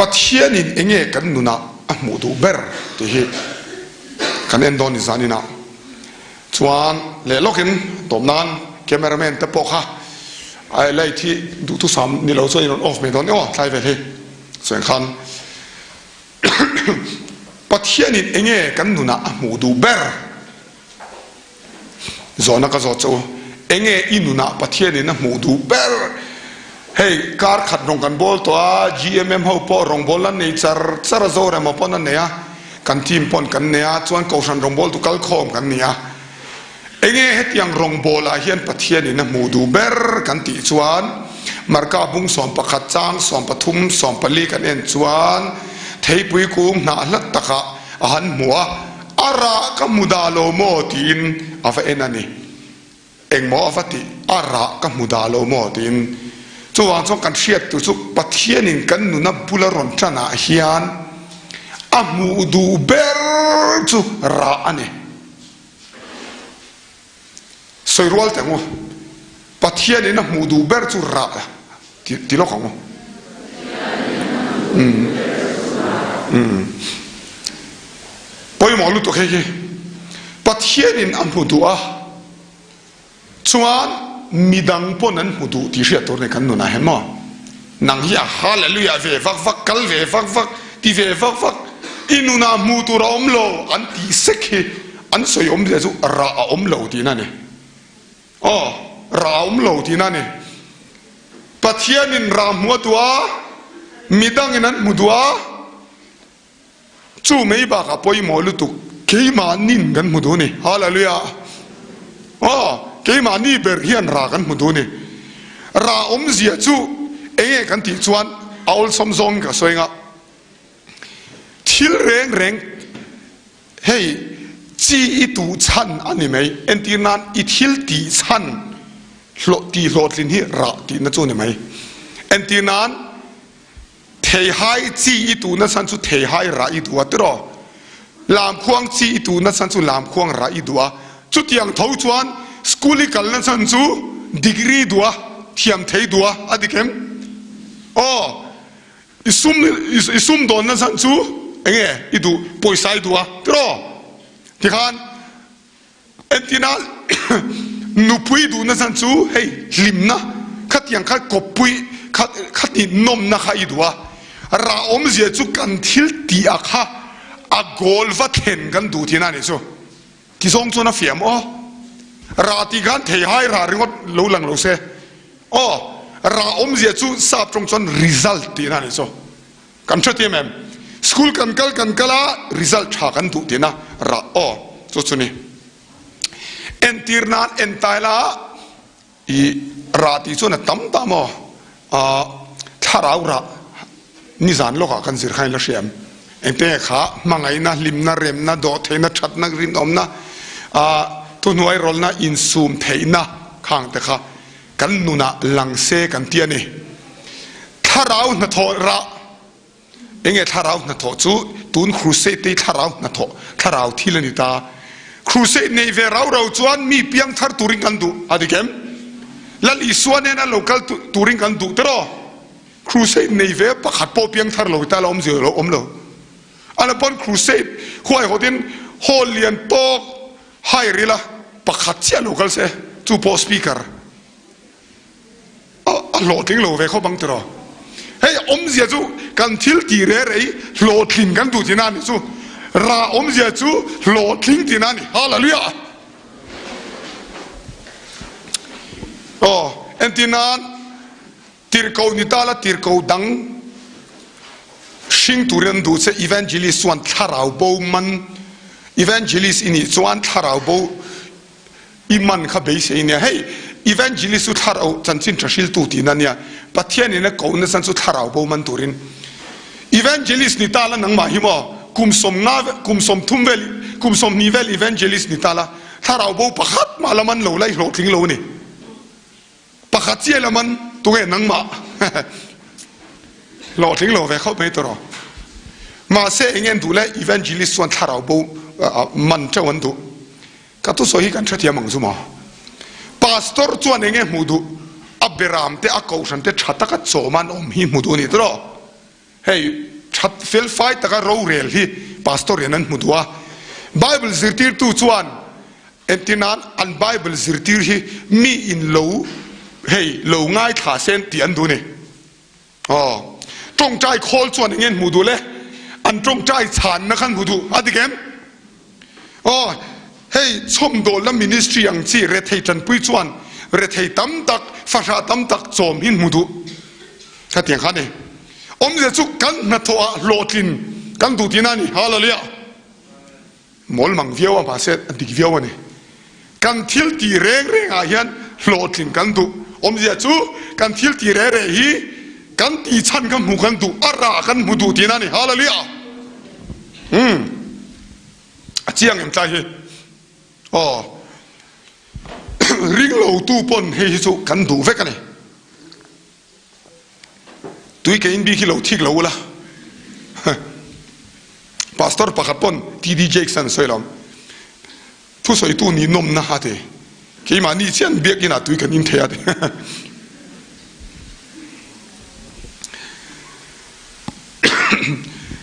Pathianin enge kan nunah a hmuh duh ber tih hi kan en dawn ni zaninah chuan leh lawkin tawp nan cameraman te pawh kha a light hi duhthusam ni lo chuan in rawn off mai dawn emaw tlai vel hi chuan khan Pathianin enge kan nunah a hmuh duh ber. Zawhna ka zawt che u, enge i nunah Pathianin a hmuh duh ber? Hei kar khat rawng kan bawl tawh a, GMM ho pawh rawngbawlna an nei char char a, Zorema pawn an nei a, kan team pawn kan nei a, chuan Kohhran rawngbawltu kalkhawm kan ni a. Enge hetiang rawngbawlah hian Pathianin a hmuh duh ber kan tih chuan Marka bung 11 chang 13 14 kan en chuan theipui kung hnah hlat takah a han hmu a, A rah ka hmu dah lo maw tiin a va en a ni. Engmaw a va tih? A rah ka hmu dah lo maw tiin. Chuvang chuan kan hriat tur chu Pathianin kan nuna bula rawn tanah hian a hmuh duh ber chu rah a ni. Sawi rual teh ang u. Pathianin a hmuh duh ber chu rah ti lawk ang u. Pawimawh lutuk hei hi. Pathianin a hmu duh a, chuan midang pawn an hmu duh tih hriat tur a ni kan nunah hian maw. Nang hi a hallelujah ve vak vak, kal ve vak vak, ti ve vak vak, i nunah hmuh tur a awm lo an tih sek hi an sawi awmzia chu rah a awm lo tihna a ni. Aw, rah a awm lo tihna a ni. Pathianin rah hmu a duh a, midangin an hmu duh a, Chu mai bakah pawimawh lutuk keimahnin kan hmu duh ni. Hallelujah! Aw, keimahni ber hian rah kan hmu duh ni. Rah awmzia chu enge kan tih chuan a awlsawm zawngin ka sawi anga, thil reng reng hei chi i tuh chhan a ni mai. Entir nan i thil tih chhan hlawh tih hlawhtlin hi rah tihna chu a ni mai. Entir nan. Theihai chi i tuhna chhan chu theihai rah i duh a tiraw? Lamkhuang chi i tuhna chhan chu lamkhuang rah i duh a. Chutiang tho chuan school i kalna chhan chu degree duh a, thiam thei duh a, a dik em? Aw, i sum i sum dawnna chhan chu enge i duh? Pawisa i duh a tiraw? Tikhan. Entina nupui duhna chhan chu hei hlimna khatiang kha kawppui kha khati nawmna kha i duh a, rah awmzia chu kan thil tih a kha a goal va thlen kan duh tihna a nih chu. Tizawng chuan a fiam aw. Rah tih khan theihai rah ringawt lo lang lo se aw. Rah awmzia chu sap tawng chuan result tihna a nih chu. Kan hre tiam em? School kan kal kan kal a, result tha kan duh tihna rah aw chu chu ni. Entir nan en tai la i rah tih chuan a tam ta maw? Ahh thlarau rah nizan lawkah kan zir khan i la hria em? Engte nge kha hmangaihna, hlimna, remna, dawhtheihna, thatna, rinawmna, ahh thuhnuai rawlna, insum theihna khang te kha Kan nunah lang se kan ti a ni. Thlarau hnathawh rah. Enge thlarau hnathawh chu? Tun crusade te hi thlarau hnathawh, thlarau thil a ni ta. Crusade nei ve rau rau chuan mi piang thar turin kan duh a dik em? Lal Isua nena lo kal turin kan duh tiraw? Crusade nei ve pakhat pawh piang thar lo ta la awmzia lo awm lo. A la pawn crusade huaihawtin hall lian tawk Hai rila pakhat chiah lo kal se chu pawh speaker a hlawhtling lo ve khawp ang tiraw. Hei awmzia chu kan thil tih reh rei hlawhtling kan duh tihna a ni chu. Rah awmzia chu hlawhtling tihna a ni. Hallelujah! Aw entir nan Tirhkoh ni ta la tirhkoh dang hring turin an duh che Evangelist chuan thlarau bo man Evangelist i nih chuan thlarau bo i man kha beisei nia hei Evangelist chu thlarau chanchin tha hriltu tihna ania Pathian in a kohna chan chu thlarau bo man turin Evangelist ni ta la nangmah hi maw kum sawmnga kum 30 vel kum 20 vel Evangelist ni ta la thlarau bo pakhat mah la man lo la i hlawhtling lo a ni. Pakhat chiah lam an tunge nangmah hlawhtling lo ve khawp mai tawh rawh. Mahse eng nge an duh le evangelist chuan thlarau bo man teuh an duh. Ka thusawi hi kan hrethiam ang chu maw. Pastor chuan eng nge hmuh duh a beram te a kohhran te tha taka chawm an awm hi hmu duh a ni tawh rawh. Hei. That fel fai taka rorel hi pastor in an hmu duh a. Bible zirtirtu chuan entir nan an Bible zirtir hi mi in lo hei lo ngaithla sen tih an duh ni. Aw tawngtai khawl chuan enge an hmuh duh le? An tawngtai chhanna kha an hmu duh a dik em? Aw hei chhawmdawlna ministry ang chi rethei tanpui chuan rethei tam tak fahrah tam tak chawm hi an hmu duh. Khatiang kha a ni. Awmzia chu kan hnathawh ah hlawhtlin kan duh tihna a ni. Hallelujah! Mawl mang viau a mahse a dik viau a ni. Kan thil tih reng reng ah hian hlawhtlin kan duh. Awmzia chu kan thil tih reng reng hi kan tih chhan kha hmuh kan duh, a rah kan hmu duh tihna a ni. Hallelujah! Umm. A chiang em tlai hi? Aw. Ringlo tu pawn hei hi chu kan duh vek a ni. Tui ke in bik hi lo thik lo ula. Pastor pakhat pawn TD Jakes an sawi lo. Thusawitu nih nawmna a ti. Keimahni chian biakin ah tui kan in thei a ti.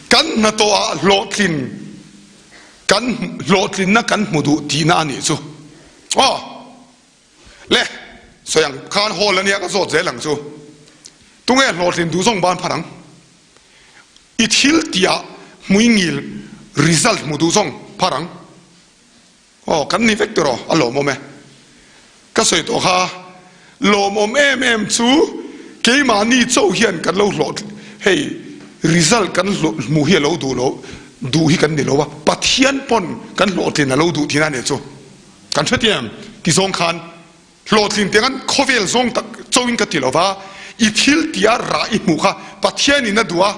Kan hnathawh ah hlawhtlin kan hlawhtlinna kan hmu duh tihna a nih chu. Aw. Le, sawi ang khan hall ania ka zawt zel ang chu. Tunge hlawhtlin duh zawng ban phan ang? I thil tihah hmuingil result hmu duh zawng phar ang? Aw, kan ni vek tiraw, a lawmawm e. Ka sawi tawh kha, lawmawm em em chu keimahni chauh hian kan lo hlawh hei result kan hmuh hi a lo duh lo duh hi kan ni lo a, Pathian pawn kan hlawhtlin a lo duh thin a nih chu. Kan hrethiam ti zawng khan hlawhtlin tiang an khawvel zawng tak chauhin ka ti lo va, i thil tia rah i hmuh kha Pathianin a duh a,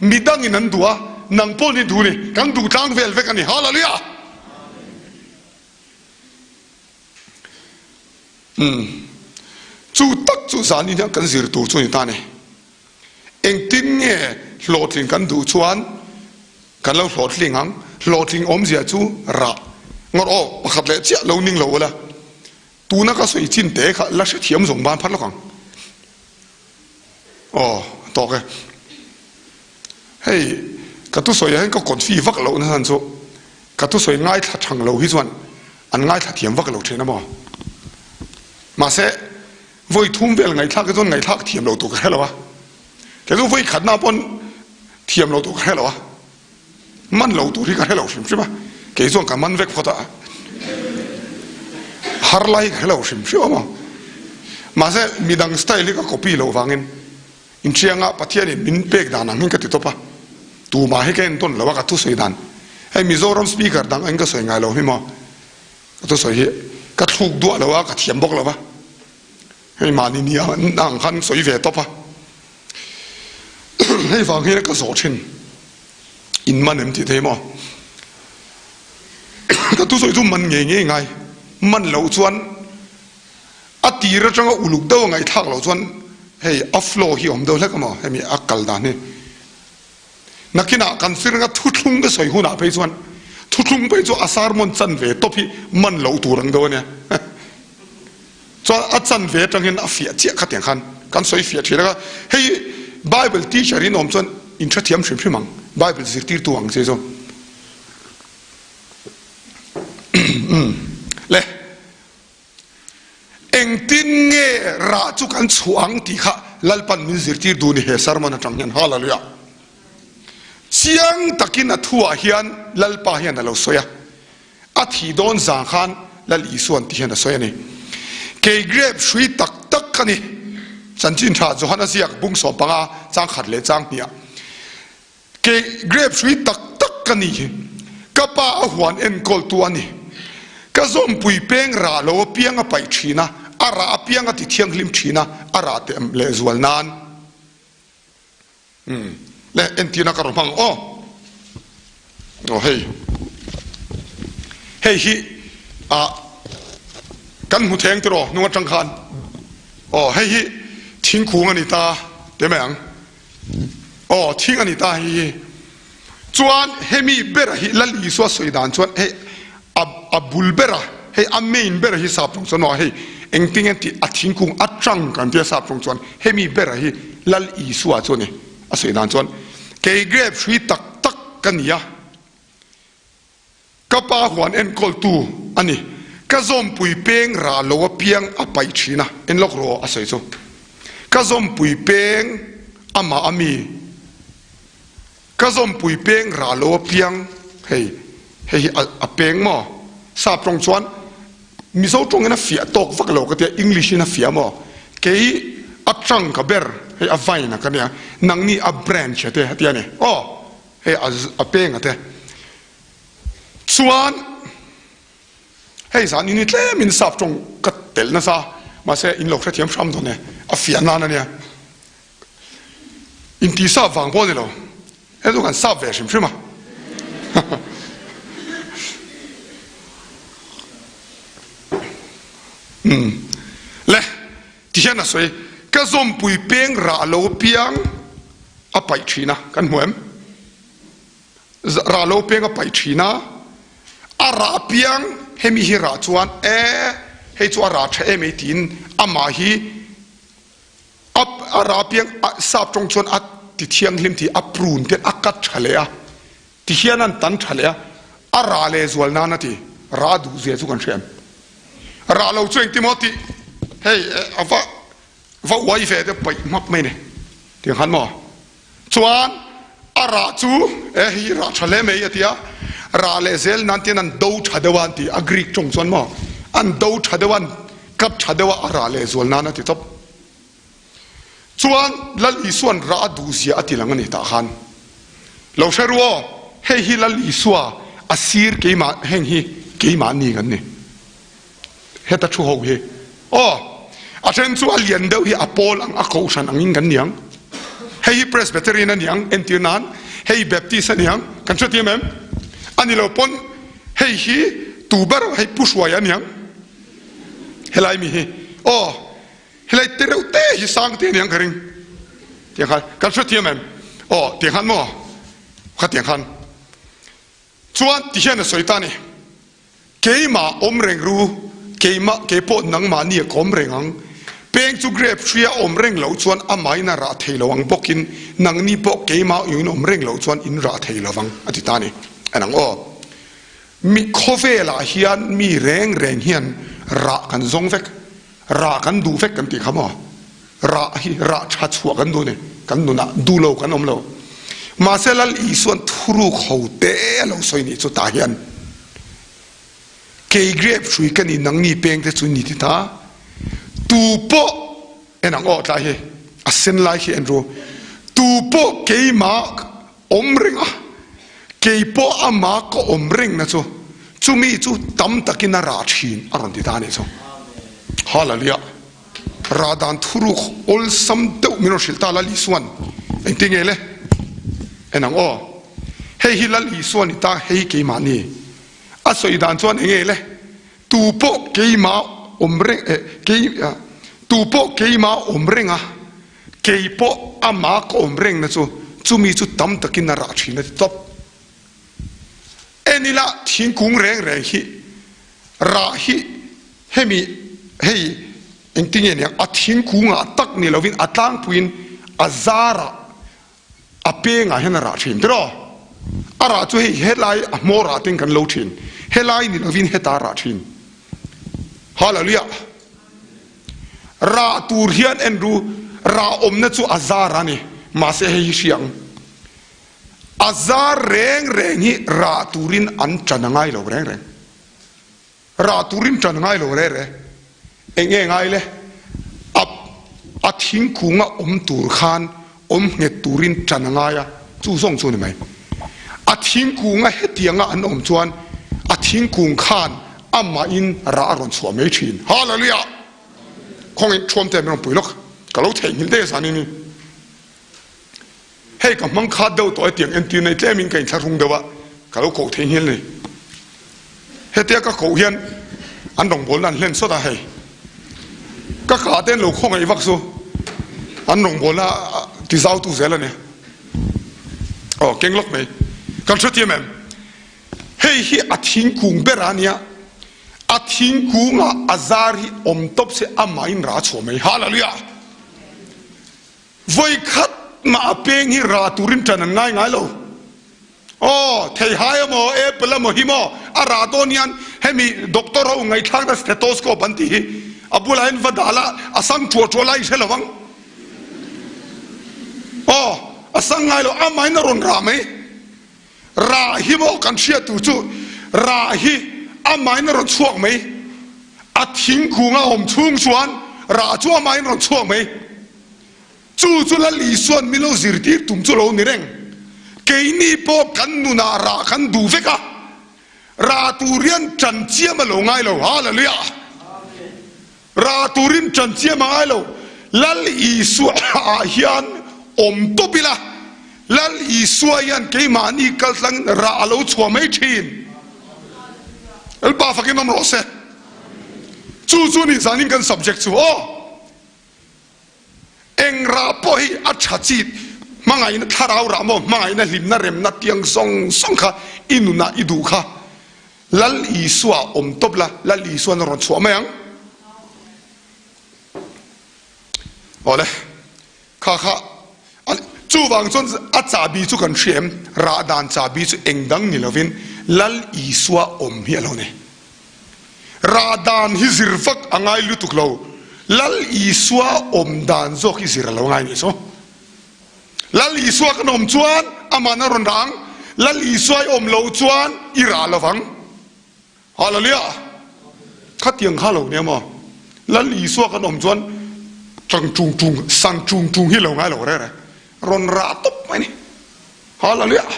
midangin an duh a, nang pawh ni duh ni, kan duh tlang vel vek a ni. Hallelujah! Umm, chu tak chu zanin hian kan zir tur chu ni ta ni. Engtin nge hlawhtlin kan duh chuan kan lo hlawhtling ang? Hlawhtling awmzia chu rah ngawr aw pakhat leh chiah lo ning lo ula, tuna ka sawi chin te kha la hrethiam zawng ban phat lawk ang. Aw a tawk e. Hei ka thusawi ah hian ka confi vak loh na chhan chu ka thusawi ngaithla thang lo hi chuan an ngaithla thiam vak lo thin a maw? Mahse. Vawi thum vel ngaihthlak hi chuan ngaihthlak thiam lo tur ka hre lo a, kei chu vawi khatna pawn thiam lo tur ka hre lo a, man lo tur hi ka hre lo hrim hrim a, kei chuan ka man vek phawt a, har lai hi ka hre lo hrim hrim a maw. Mahse midang style hi ka copy loh vangin inhrianga Pathianin min pek dan ang hian ka ti tawp a, tumah hi ka entawn lo a ka thusawi dan, hei Mizoram speaker dang angin ka sawi ngai lo hi maw. Ka thusawi hi ka thluk duah lo a, ka thiam bawk lo va, hei mahni nia ang khan sawi ve tawp a, hei vang hian ka zawh thin, in man em tih thei maw? Ka thusawi chu man ngei ngei ngai, man loh chuan a tir atanga uluk deuh a ngaihthlak loh chuan hei a flow hi a awm deuh hlek a maw, hemi a kal dan hi. Nakinah kan firnga thuthlung ka sawi hunah phei chuan thuthlung phei chu a sermon chanve tawp hi man loh tur ang deuh a nia. Chuan a chanve atangin a fiah chiah kha tiang khan kan sawi fiah thin a, hei Bible teacher in awm chuan in hrethiam hrim hrim ang, Bible zirtirtu ang che chu. Le. Engtin nge rah chu kan chhuah ang tih kha Lalpan min zirtir duh ni he sermon atang hian. Hallelujah! Chiang takin a thuah hian Lalpa hian a lo sawi a, a thih dawn zang khan Lal Isuan ti hian a sawi a ni. Kei grape hrui tak tak ka ni. Chanchin tha Johana ziak bung 15 chang khat leh chang hniah. Kei grape hrui tak tak ka ni hi, ka pa a huan enkawltu a ni. Ka zawmpui peng rah lo apiang a paih thin a, a rah apiang a ti thianghlim thin a, a rah teh lehzual nan. Umm, le entirna ka rawn hmang aw. Aw hei, hei hi ah kan hmu theng tiraw hnung atang khan. Aw hei hi thingkung a ni ta ti mai ang. Aw, thing a ni ta hei hi. Chuan hemi bera hi Lal Isua sawi dan chuan hei a a bul bera hei a main bera hi sap tawng chuan aw hei engtin nge tih a thingkung a trunk an tia sap tawng chuan hemi bera hi Lal Isua chu a ni a sawi dan chuan. Kei grape hrui tak tak ka ni a, ka pa huan enkawltu a ni. Ka zawmpui peng rah lo apiang a paih thin a, en lawk rawh a sawi chu. Ka zawmpui peng amah a mi. Ka zawmpui peng rah lo apiang hei hei hi a peng maw? Sap tawng chuan Mizo tawngin a fiah tawk vak lo ka tia English in a fiah maw? Kei a trunk a ber hei a vine a ka nia nangni a branch a te a tia ni aw hei a peng a te chuan hei zan in hi tlemin sap tawng ka telh nasa mahse in lo hrethiam hram dawn e a fiah nan a nia. Inti sap vang pawh a ni lo, hei chu kan sap ve hrim hrim a. Umm le, ti hian a sawi, ka zawmpui peng rah lo piang a paih thin a, kan hmu em? Rah lo peng a paih thin a, a rah piang hemi hi rah chuan e hei chu a rah tha em ei tiin amah hi A a rah piang a sap tawng chuan a ti thianghlim tih a prune te a cut tha leh a, ti hian an tan tha leh a, a rah leh zual nan a ti, rah duh zia chu kan hria em? Rah lo chu engti maw tih hei a va va uai ve deuh paih hmak mai ni tiang khan maw? Chuan a rah chu e hei rah tha hle mai a ti a, rah leh zel nan tian an do tha deuh a an ti, a Greek tawng chuan maw an do tha deuh a an cut tha deuh a a rah leh zual nan a ti tawp. Chuan Lal Isua'n rah a duh zia a ti lang a ni tah khan. Lo hre ru aw, hei hi Lal Isua a sir keimah heng hi keimahni kan ni. Heta thu ho hi aw, a then chu a lian deuh hi a pawl ang a kohhran angin kan ni ang. Hei hi Presbyterian a ni ang entir nan, hei Baptist a ni ang, kan hrethiam em? A ni lo pawn hei hi tu ber hei Pu Hruaia a ni ang helai mi hi aw. Helai te reuh te hi sang te aniang ka ring. Tiang khan kan hrethiam em? Aw tiang khan maw? Khatiang khan. Chuan ti hian a sawi ta a ni. Keimah awm reng ru, keimah keipawh nangmahni a ka awm reng ang. Peng chu grape hri a awm reng loh chuan amahin a rah thei lo ang bawkin nangni pawh keimah in awm reng loh chuan in rah thei lo vang a ti ta a ni. En ang aw. Mi khawvelah hian mi reng reng hian rah kan zawng vek. Rah kan duh vek kan tih kha maw? Rah hi rah tha chhuah kan duh a ni. Kan nunah duh lo kan awm lo. Mahse Lal Isua'n thuruk ho te a lo sawi nih chu tah hian kei grape hrui ka ni nangni peng te chu ni ti ta. Tu pawh en ang aw tlai hi a sen lai khi en ru. Tu pawh keimah awm reng a, kei pawh ama ka awm reng na chu, chumi chu tam takin a rah thin a rawn ti ta a nih chu. Hallelujah! Rah dan thuruk awlsam deuh min rawn hrilh ta Lal Isua'n engtin nge le? En ang aw. Hei hi Lal Isua ni ta, hei hi keimahni. A sawi dan chuan eng nge le? Tu pawh keimah awm reng, eh, kei, tu pawh keimah awm reng a, Kei pawh amah ka awm rengna chu chumi chu tam takin a rah thin a ti tawp. En ila thingkung reng reng hi rah hi hemi hei engtinge niang a thingkungah tak ni lovin a tlangpuiin a zarah a pengah hian a rah thin tiraw? A rah chu hei helai a hmawrah ten kan lo thin helai ni lovin heta a rah thin. Hallelujah! Rah tur hian en ru, rah awmna chu a zar a ni, mahse hei hi hria ang. A zar reng reng hi rah turin an tan a ngai lo reng reng. Rah turin tan a ngai lo re re. Eng nge ngai le? A a thingkung a awm tur khan awm nghet turin tan a ngai a, chu zawng chu a ni mai. A thingkung a hetianga an awm chuan a thingkung khan amahin rah a rawn chhuah mai thin. Hallelujah! Khawngin thuamte min rawn pui lawk, ka lo theihnghilh daih zan in. Hei ka hmang khat deuh tawh e tiang entir nei tlemin ka inthlahrung deuh a, ka lo koh theihnghilh ni. Hetia ka koh hian an rawngbawlna an hlen sawt a hei. Ka kah te an lo khawngaih vak chu an rawngbawlna ti zautu zel a ni. Aw keng lawk mai. Kan hrethiam em? Hei hi a thingkung ber a nia. A thingkungah a zar hi awm tawp se amahin rah a chhuah mai. Hallelujah! Vawikhat. mah a peng hi rah turin ṭan an ngai ngai lo. Aw, theihai emaw, apple emaw hi maw a rah dawn hian hemi doctor ho ngaihthlakna stethoscope an tih hi a bulah hian va dah la, a sang ṭuah ṭuah lai i hre lo ang. Aw, a sang ngai lo, amahin a rawn rah mai. Rah hi maw kan hriat tur chu rah hi amahin a rawn chhuak mai. A thingkung a awm chhung chuan rah chu amahin a rawn chhuak mai. Chu chu Lal Isua'n min lo zirtir tum chu lo ni reng. Keini pawh kan nunah rah kan duh vek a, rah tur hian ṭan chiam a lo ngai lo. Hallelujah! Rah turin ṭan chiam a ngai lo. Lal Isua ah hian awm tawp ila, Lal Isua hian keimahni kaltlangin rah a lo chhuah mai ṭhin. Lalpa fakin awm rawh se. Chu chu ni zanin kan subject chu aw. Eng rah pawh hi a tha chi, hmangaihna thlarau rah maw, hmangaihna hlimna remna tiang zawng zawng kha i nunah i duh kha Lal Isua awm tawp la, Lal Isuan a rawn chhuah mai ang. Awle, kha kha chuvang chuan a chahbi chu kan hria em, rah dan chahbi chu eng dang ni lovin Lal Isua awm hi a lo ni. Rah dan hi zir vak a ngai lutuk lo, Lal Isua awm dan zawk hi zir a lo ngai nih chu. Lal Isua kan awm chuan aman a rawn rah ang, Lal Isua i awm loh chuan i rah lo vang. Hallelujah! Khatiang kha lo nia maw? Lal Isua kan awm chuan tang tung tung, sang tung tung hi lo ngai lo rere, rawn rah tawp mai ni. Hallelujah!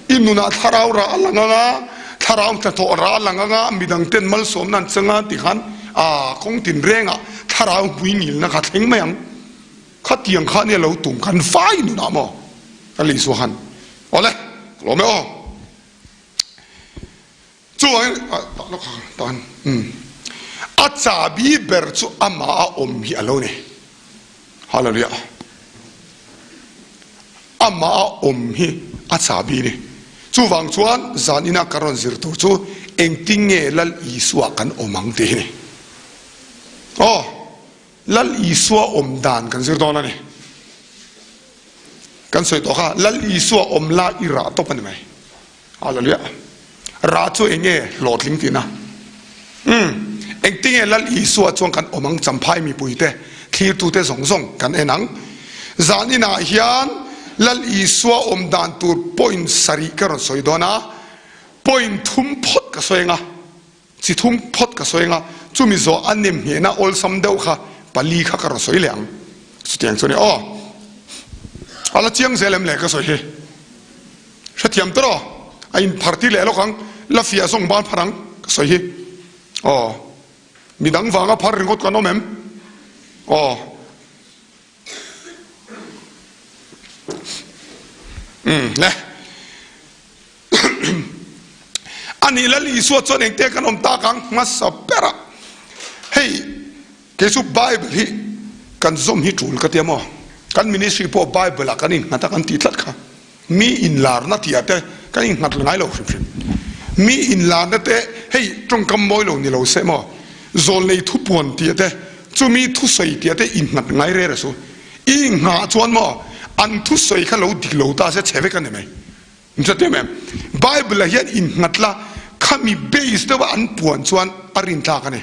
I nunah thlarau rah a lang anga, thlarau hnathawh rah a lang anga, midang ten malsawmna an chang a ti khan aa kawng tinrengah thlarau hmuingilna kha thleng mai ang. Khatiang kha nia lo tum khan vai nunah maw? Ka Isua khan awle ka lawm e aw. Chuvangin tah lawk kha tan a chahbi ber chu amah a awm hi a lo ni. Hallelujah. Amah a awm hi a chahbi ni. Chuvang chuan zan ina ka rawn zir tur chu engtin nge Lal Isua kan awm ang tih hi ni. Aw, Lal Isua awm dan kan zir dawn a ni. Kan sawi tawh kha, Lal Isua awm la i rah tawp a ni mai. Hallelujah. Rah chu eng nge hlawhtling tihna? Umm, engtinge Lal Isua chuan kan awm ang champhai mipuite, thlirtute zawng zawng kan en ang. Zan inah hian Lal Isua awm dan tur point sarih ka rawn sawi dawn a, point thum phawt ka sawi ang a. Chi thum phawt ka sawi anga, chumi zawh a nem nghehna awlsam deuh kha pali kha ka rawn sawi leh ang. Chutiang chu a ni aw. A la chiang zel em le ka sawi hi. Hrethiam tawh rawh. A inphar tir leh lawk ang. La fiah zawng ban phar ang ka sawi hi. Aw. Midang vanga phar ringawt kan awm em? Aw. Umm le. A nih Lal Isua chuan engte kan awm tak ang hmasa ber a, hei kei chu Bible hi kan zawm hi tul ka tia maw, kan ministry pawh Bible ah kan innghat a kan tih tlat kha, mi inlarna tih ah te kan innghat ngai lo hrim hrim, mi inlarna te hei tawngkam mawi lo ni lo se maw, zawlnei thupuan tih ah te chumi thusawi tih ah te innghat ngai rere su, i inghah chuan maw an thusawi kha lo dik lo ta se chhe vek a ni mai. Chuti em em, Bible ah hian innghat la, khami base deuha an puan chuan a rintlak a ni.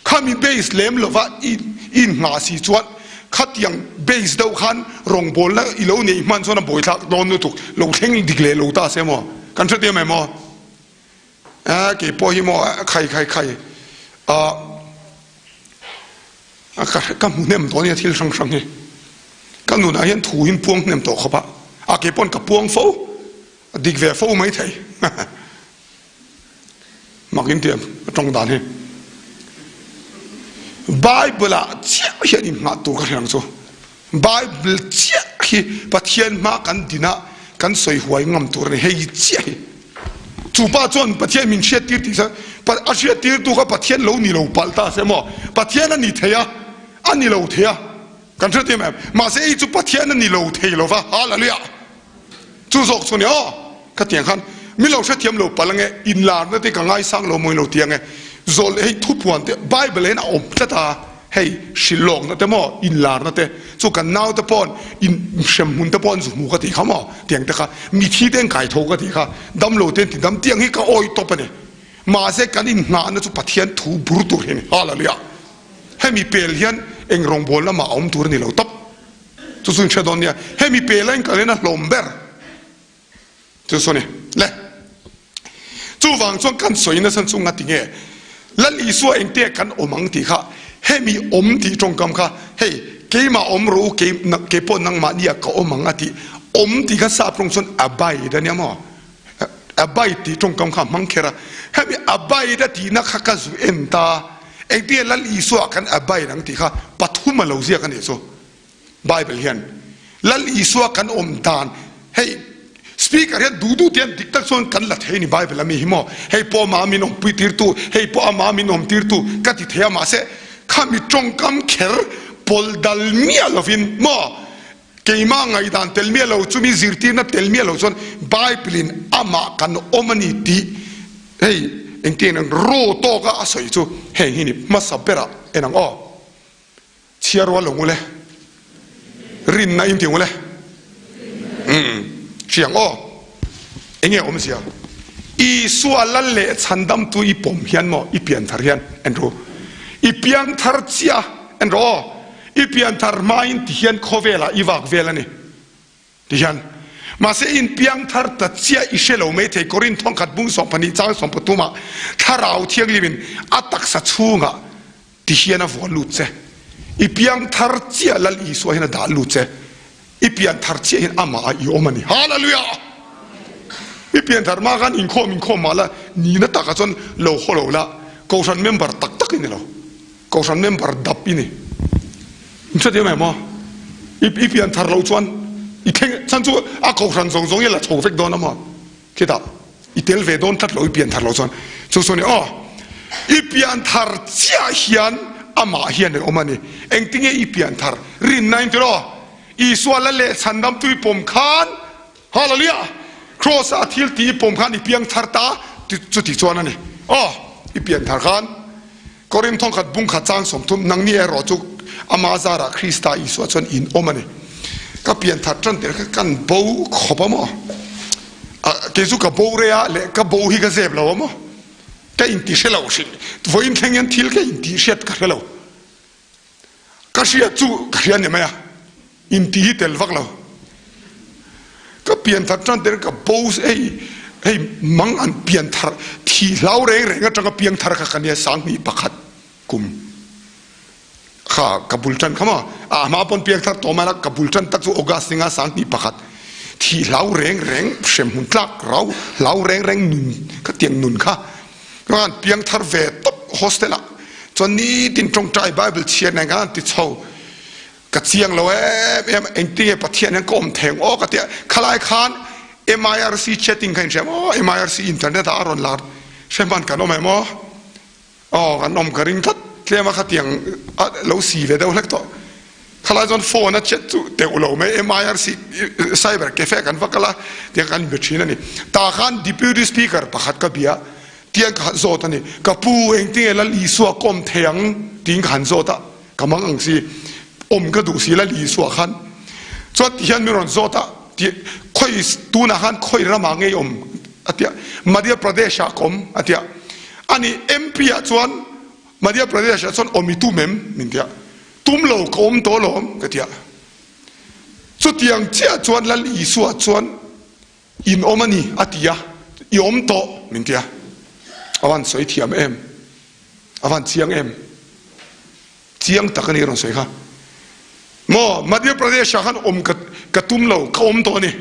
Khami base lem lova i innghah si chuan khatiang base deuh khan rawngbawlna i lo neih hman chuan a buaithlak dawn lutuk, lo thleng dik leh lo ta se maw? Kan hre ti em em aw? Eh, kei pawh hi maw khai khai khai ah ka ka hmu hnem tawh ania thil hrang hrang hi ka nunah hian thu hi puang hnem tawh khawp a a kei pawn ka puang fo a dik ve fo mai thei mak in tiam a tawng dan hi Bible ah chiah hian inngah tur ka hre ang chu. Bible chiah hi Pathian hma kan din a, kan sawi huai ngam tur a ni. Hei chiah hi. Chu pa chuan Pathian min hriattir tih chuan a hriattirtu kha Pathian lo ni lo palh ta se maw? Pathian a ni thei a, a ni lo thei a. Kan hre em em. Mahse hei chu Pathian a ni lo thei lo va. Hallelujah! Chu zawk chu a ni aw. Khatiang khan min lo hrethiam lo palh ange, inlarna te ka ngaisang lo mawi lo ti ange. Zawl hei thupuan te Bible ah hian a awm tlat a. Hei hrilh lawkna te maw, inlarna te, chu kan naute paw'n in hremhmun te pawh an zu hmu ka tih kha maw, tiang te kha mithi te an kai tho ka tih kha, damlo te an ti dam tiang hi ka awih tawp a ni. Mahse kan innghahna chu Pathian thu bur tur hi a ni. Hallelujah! Hemi pel hian eng rawngbawlna mah a awm tur a ni lo tawp. Chu chu in hre dawn nia. Hemi pela in kal hian a hlawm ber. Chu chu a ni. Le. Chuvang chuan kan sawi nasa chu ngati nge Lal Isua engte kan awm ang tih kha hemi awm tih tawngkam kha hei keimah awm rawh u kei kei pawh nangmahni ah ka awm ang a tih awm tih kha sap tawng chuan abide a nia maw abide tih tawngkam kha a hmang kher a hemi abide a tihna kha ka zu en ta engtinge Lal Isua ah kan abide ang tih kha pathum a lo ziak a nih chu. Bible hian Lal Isua kan awm dan hei speaker hian duh duh te hian dik tak chuan kan la thei a ni Bible ami hi maw hei pawh amah min awmpui tirtu hei pawh amah min awm tirtu ka ti thei a mahse khami tawngkam kher pawl dal miah lovin maw keimah ngaihdan tel miah lo chumi zirtirna tel miah lo chuan Bible in amah kan awm a ni tih hei engtin raw tawka a sawi chu heng hi ni hmasa berah en ang aw. Chhiar rual lo ngul e. Rinna in ti ngul e. Umm hriang aw. Enge awmzia? Isua lal leh chhandamtu i pawm hian maw i pianthar hian Andrew. I piangthar chiah Andrew aw. I pianthar hmain ti hian khawvelah i vak vel a ni. Ti hian mahse in piangthar ta chiah i hre lo mai thei Korinth thawngkhat bung 12 chang 13 ah Thlarau Thianghlim in a taksa chhungah ti hian a vuan lut che. I piangthar chiah Lal Isua hian a dah lut che. I pianthar chiah hian amah ah i awm a ni. Hallelujah! I pianthar hma khan inkhawm inkhawm mah la nihna takah chuan lo haw lo la Kohhran member tak tak i ni lo. Kohhran member dap i ni. In hre thiam em aw? I i pian thar loh chuan i thleng chhan chu a kohhran zawng zawng hi a la chho vek dawn a maw? Khitah i tel ve dawn tlat lo i pian thar loh chuan. Chu chu a ni aw. I pian thar chiah hian amah hian a awm a ni. Engtinge i pian thar? Rinna in tiraw? Isua la leh chhandam tui pawm khan Hallelujah! Kraws a thil tih i pawm khan i piang thar ta chuti chuan a ni. Aw, i pian thar khan Korinth thawngkhat bungkhat chang 30 nangni erawh chu ama zarah Krista Isua chuan in awm a ni. Ka pian thar tan tel kha kan bo khawp a maw? Kei chu ka bo rei a leh ka bo hi ka zep lo a maw? Ka inti hre lo hrim. Vawiin thleng hian thil ka inti hriat ka hre lo. Ka hriat chu ka hria ni mai a, inti hi tel vak lo. Ka pianthar tan tel ka bo hei hei mang an pianthar thi hlau reng reng atanga piangthar kha ka nia 2001 kum kha ka bul tan kha maw a hma pawn piangthar tawh mai la ka bul tan tak chu August ninga 2001 thi hlau reng reng hremhmun tlak rau hlau reng reng nun kha tiang nun kha Kan piangthar ve tawp hostel ah chuan nitin tawngtai Bible chhiar nen khan an ti chho. Ka chiang lo em em engtinge Pathian hian ka awm thei ang aw ka tia khalai khan MIRC chatting kha in hria maw MIRC internet ah a rawn lar hre hman kan awm em aw aw kan awm ka ring tlat tlem a khatiang a lo si ve deuh hlek tawh. Khalai chuan phone a chet chu teuh lo mai MIRC cyber cafe kan va kal a tiang kan inbe thin a ni. Tah khan Deputy Speaker pakhat ka bia tiang ka han zawt a ni. Ka pu engtinge Lal Isua ka awm thei ang tiin ka han zawt a, ka mang ang si awm ka duh si Lal Isua khan chuan ti hian min rawn zawt a ti khawi tunah khan khawi ramah ngei awm a tia Madhya Pradesh ah ka awm a tia. Ani MP ah chuan Madhya Pradesh ah chuan awm i tum em min tia. Tum lo ka awm tawh alawm ka ti a. Chutiang chiah chuan Lal Isua chuan in awm a ni a ti a, i awm tawh min ti a. A van sawi thiam em? A van chiang em? Chiang tak a ni a rawn sawi kha. Maw Madhya Pradesh ah khan awm ka tum lo, ka awm tawh a ni.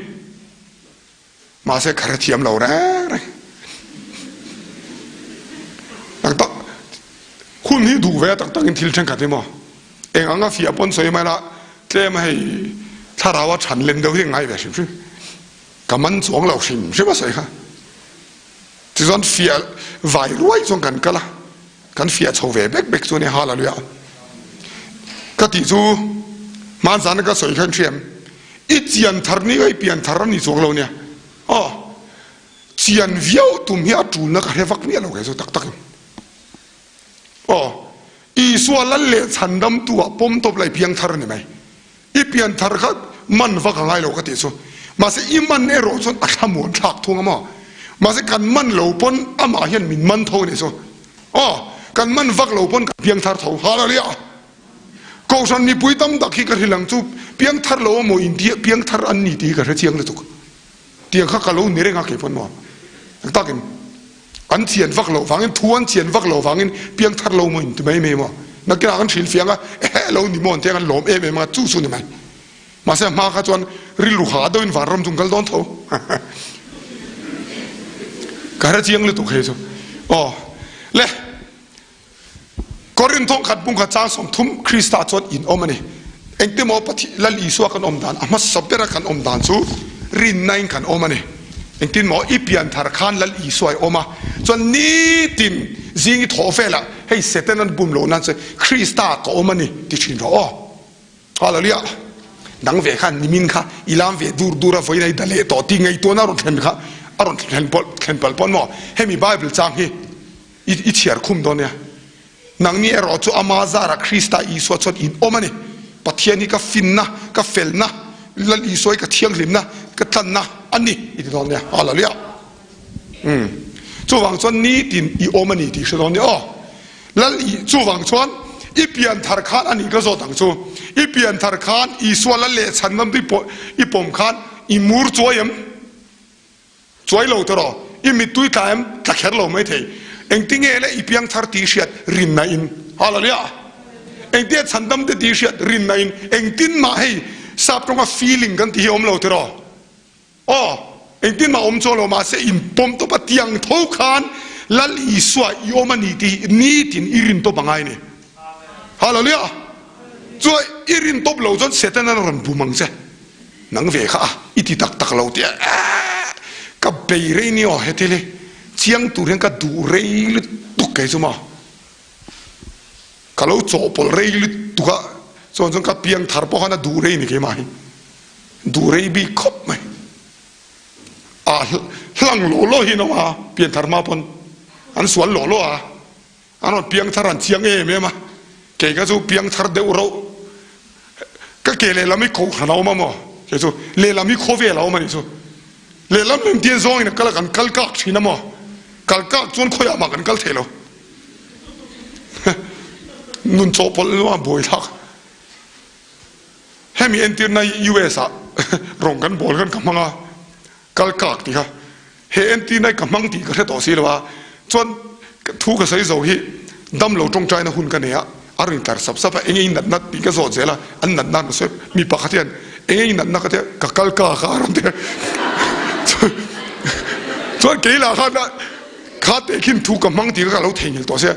Mahse ka hrethiam lo reng reng. Tak tak hun hi duh ve tak takin thil thenkhat hi maw eng anga fiah pawn sawi mai la tlem a hei thlarau a than lem deuh hi ngai ve hrim hrim. Ka man chuang lo hrim hrim a sawi kha. Tichuan fiah vai ruai chuan kan kal a, kan fiah chho ve bek bek chu a ni Hallelujah. Ka tih chu hmanzana ka sawi khan hriam i chian thar ni i pian thar a ni chuang lo nia aw chian viau tum hi a tulna ka hre vak miah lo kei chu tak takin aw i. Isua lal leh chhandamtu ah pawm tawp la i piangthar a ni mai. I pianthar kha man vak a ngai lo ka tih chu. Mahse i man erawh chuan a thlamuan thlak thung a maw? Mahse kan man lo pawn amah hian min man tho a nih chu. Aw, kan man vak lo pawn kan piangthar tho. Hallelujah! Kohhran mipui tam tak hi ka hrilh ang chu piangthar lo amaw intia piangthar an ni tih hi ka hre chiang lutuk. Tiang kha ka lo ni reng a kei pawn maw? Tak takin an chian vak loh vangin thu an chian vak loh vangin piangthar lo maw inti mai mai maw? Nakinah kan hrilh fiang a ehe lo ni maw an ti ang an lawm em em ang a chu chu ni mai. Mahse a hma kha chuan rilru ha deuhin vanram chu an kal dawn tho. Ka hre chiang lutuk hei chu. Aw le. Korin thawngkhat bungkhat chang 30 Krista chuan in awm a ni. Engtimaw Pathian Lal Isua kan awm dan, a hmasa bera kan awm dan chu rinna in kan awm a ni. Engtin maw i pian thar khan Lal Isua i awm a, chuan nitin zing i thawh velah hei Satan an bum loh nan che Krista ka awm a ni ti thin rawh aw. Hallelujah. Dang ve khan nimin kha i lam ve dur dur a vawiin a i da leh tawh tih ngaihtuahna a rawn thlen kha a rawn thlen pawlh thlen palh pawn maw hemi Bible chang hi I chhiar khum dawn nia. Nangni erawh chu ama zara Krista Isua chuan in awm a ni. Pathian hi ka finna, ka felna, Lal Isua hi ka thianghlimna, ka tlanna a ni i ti dawn nia. Hallelujah. Umm. Chuvang chuan nitin i awm a ni tih hre dawn nia aw. Lal I, chuvang chuan i pian thar khan a nih ka zawt ang chu. I pian thar khan Isua lal leh chhan lam i pawm khan i mur chuai em? Chuai lo tawh, i mittui tla em? Tla kher lo mai thei. Engtinge le i piangthar tih hriat rinna in? Hallelujah! Engtinge chhandam te tih hriat rinna in? Engtin mah hei sap tawnga feeling kan tih hi awm lo tiraw? Aw, engtin mah awm chuang lo mahse in pawm tawp a tiang tho khan Lal Isua i awm a ni tih hi nitin i rin tawp a ngai ni. Hallelujah! Chuai i rin tawp lo chuan Setana rawn bum ang che. Nang ve kha a, i ti tak tak lo tih a, eeh ka bei rei ni aw heti le, chiang tur hian ka duh rei lutuk kei chu maw, ka lo chawhpawlh rei lutuk a, chuan chuan ka piang thar pawh khan a duh rei ni keimah hi, duh rei bik khawp mai, ah hlang law law hi an awm a, pian thar hma pawn an sual law law a. An rawn piang thar an chiang em em a, kei ka chu piang thar deuh rauh. Ka ke lehlam hi kohhran a awm a maw? Kei chu lehlam hi khawvel a awm a nih chu. Lehlam lem tian zawngin a kal a, kan kal kak thin a maw? Kal kak chuan khawiah mah kan kal thei lo. Nun chawhpawlh luah a buai thlak. Hemi entirna hi US ah rawng kan bawl khan ka hmang a, kal kak tih kha. He entirna hi ka hmang tih ka hre tawh si lo a, chuan thu ka sawi zo hi dam lo tawngtaina hun ka nei a, a rawn intar sap sap a, eng eng natna tih ka zawt zel a, an natna an sawi, mi pakhat hian eng eng natna ka tia ka kal ka kha a rawn ti a, chuan kei lah khan kha tehkhin thu ka hmang tih kha ka lo theihnghilh tawh sia,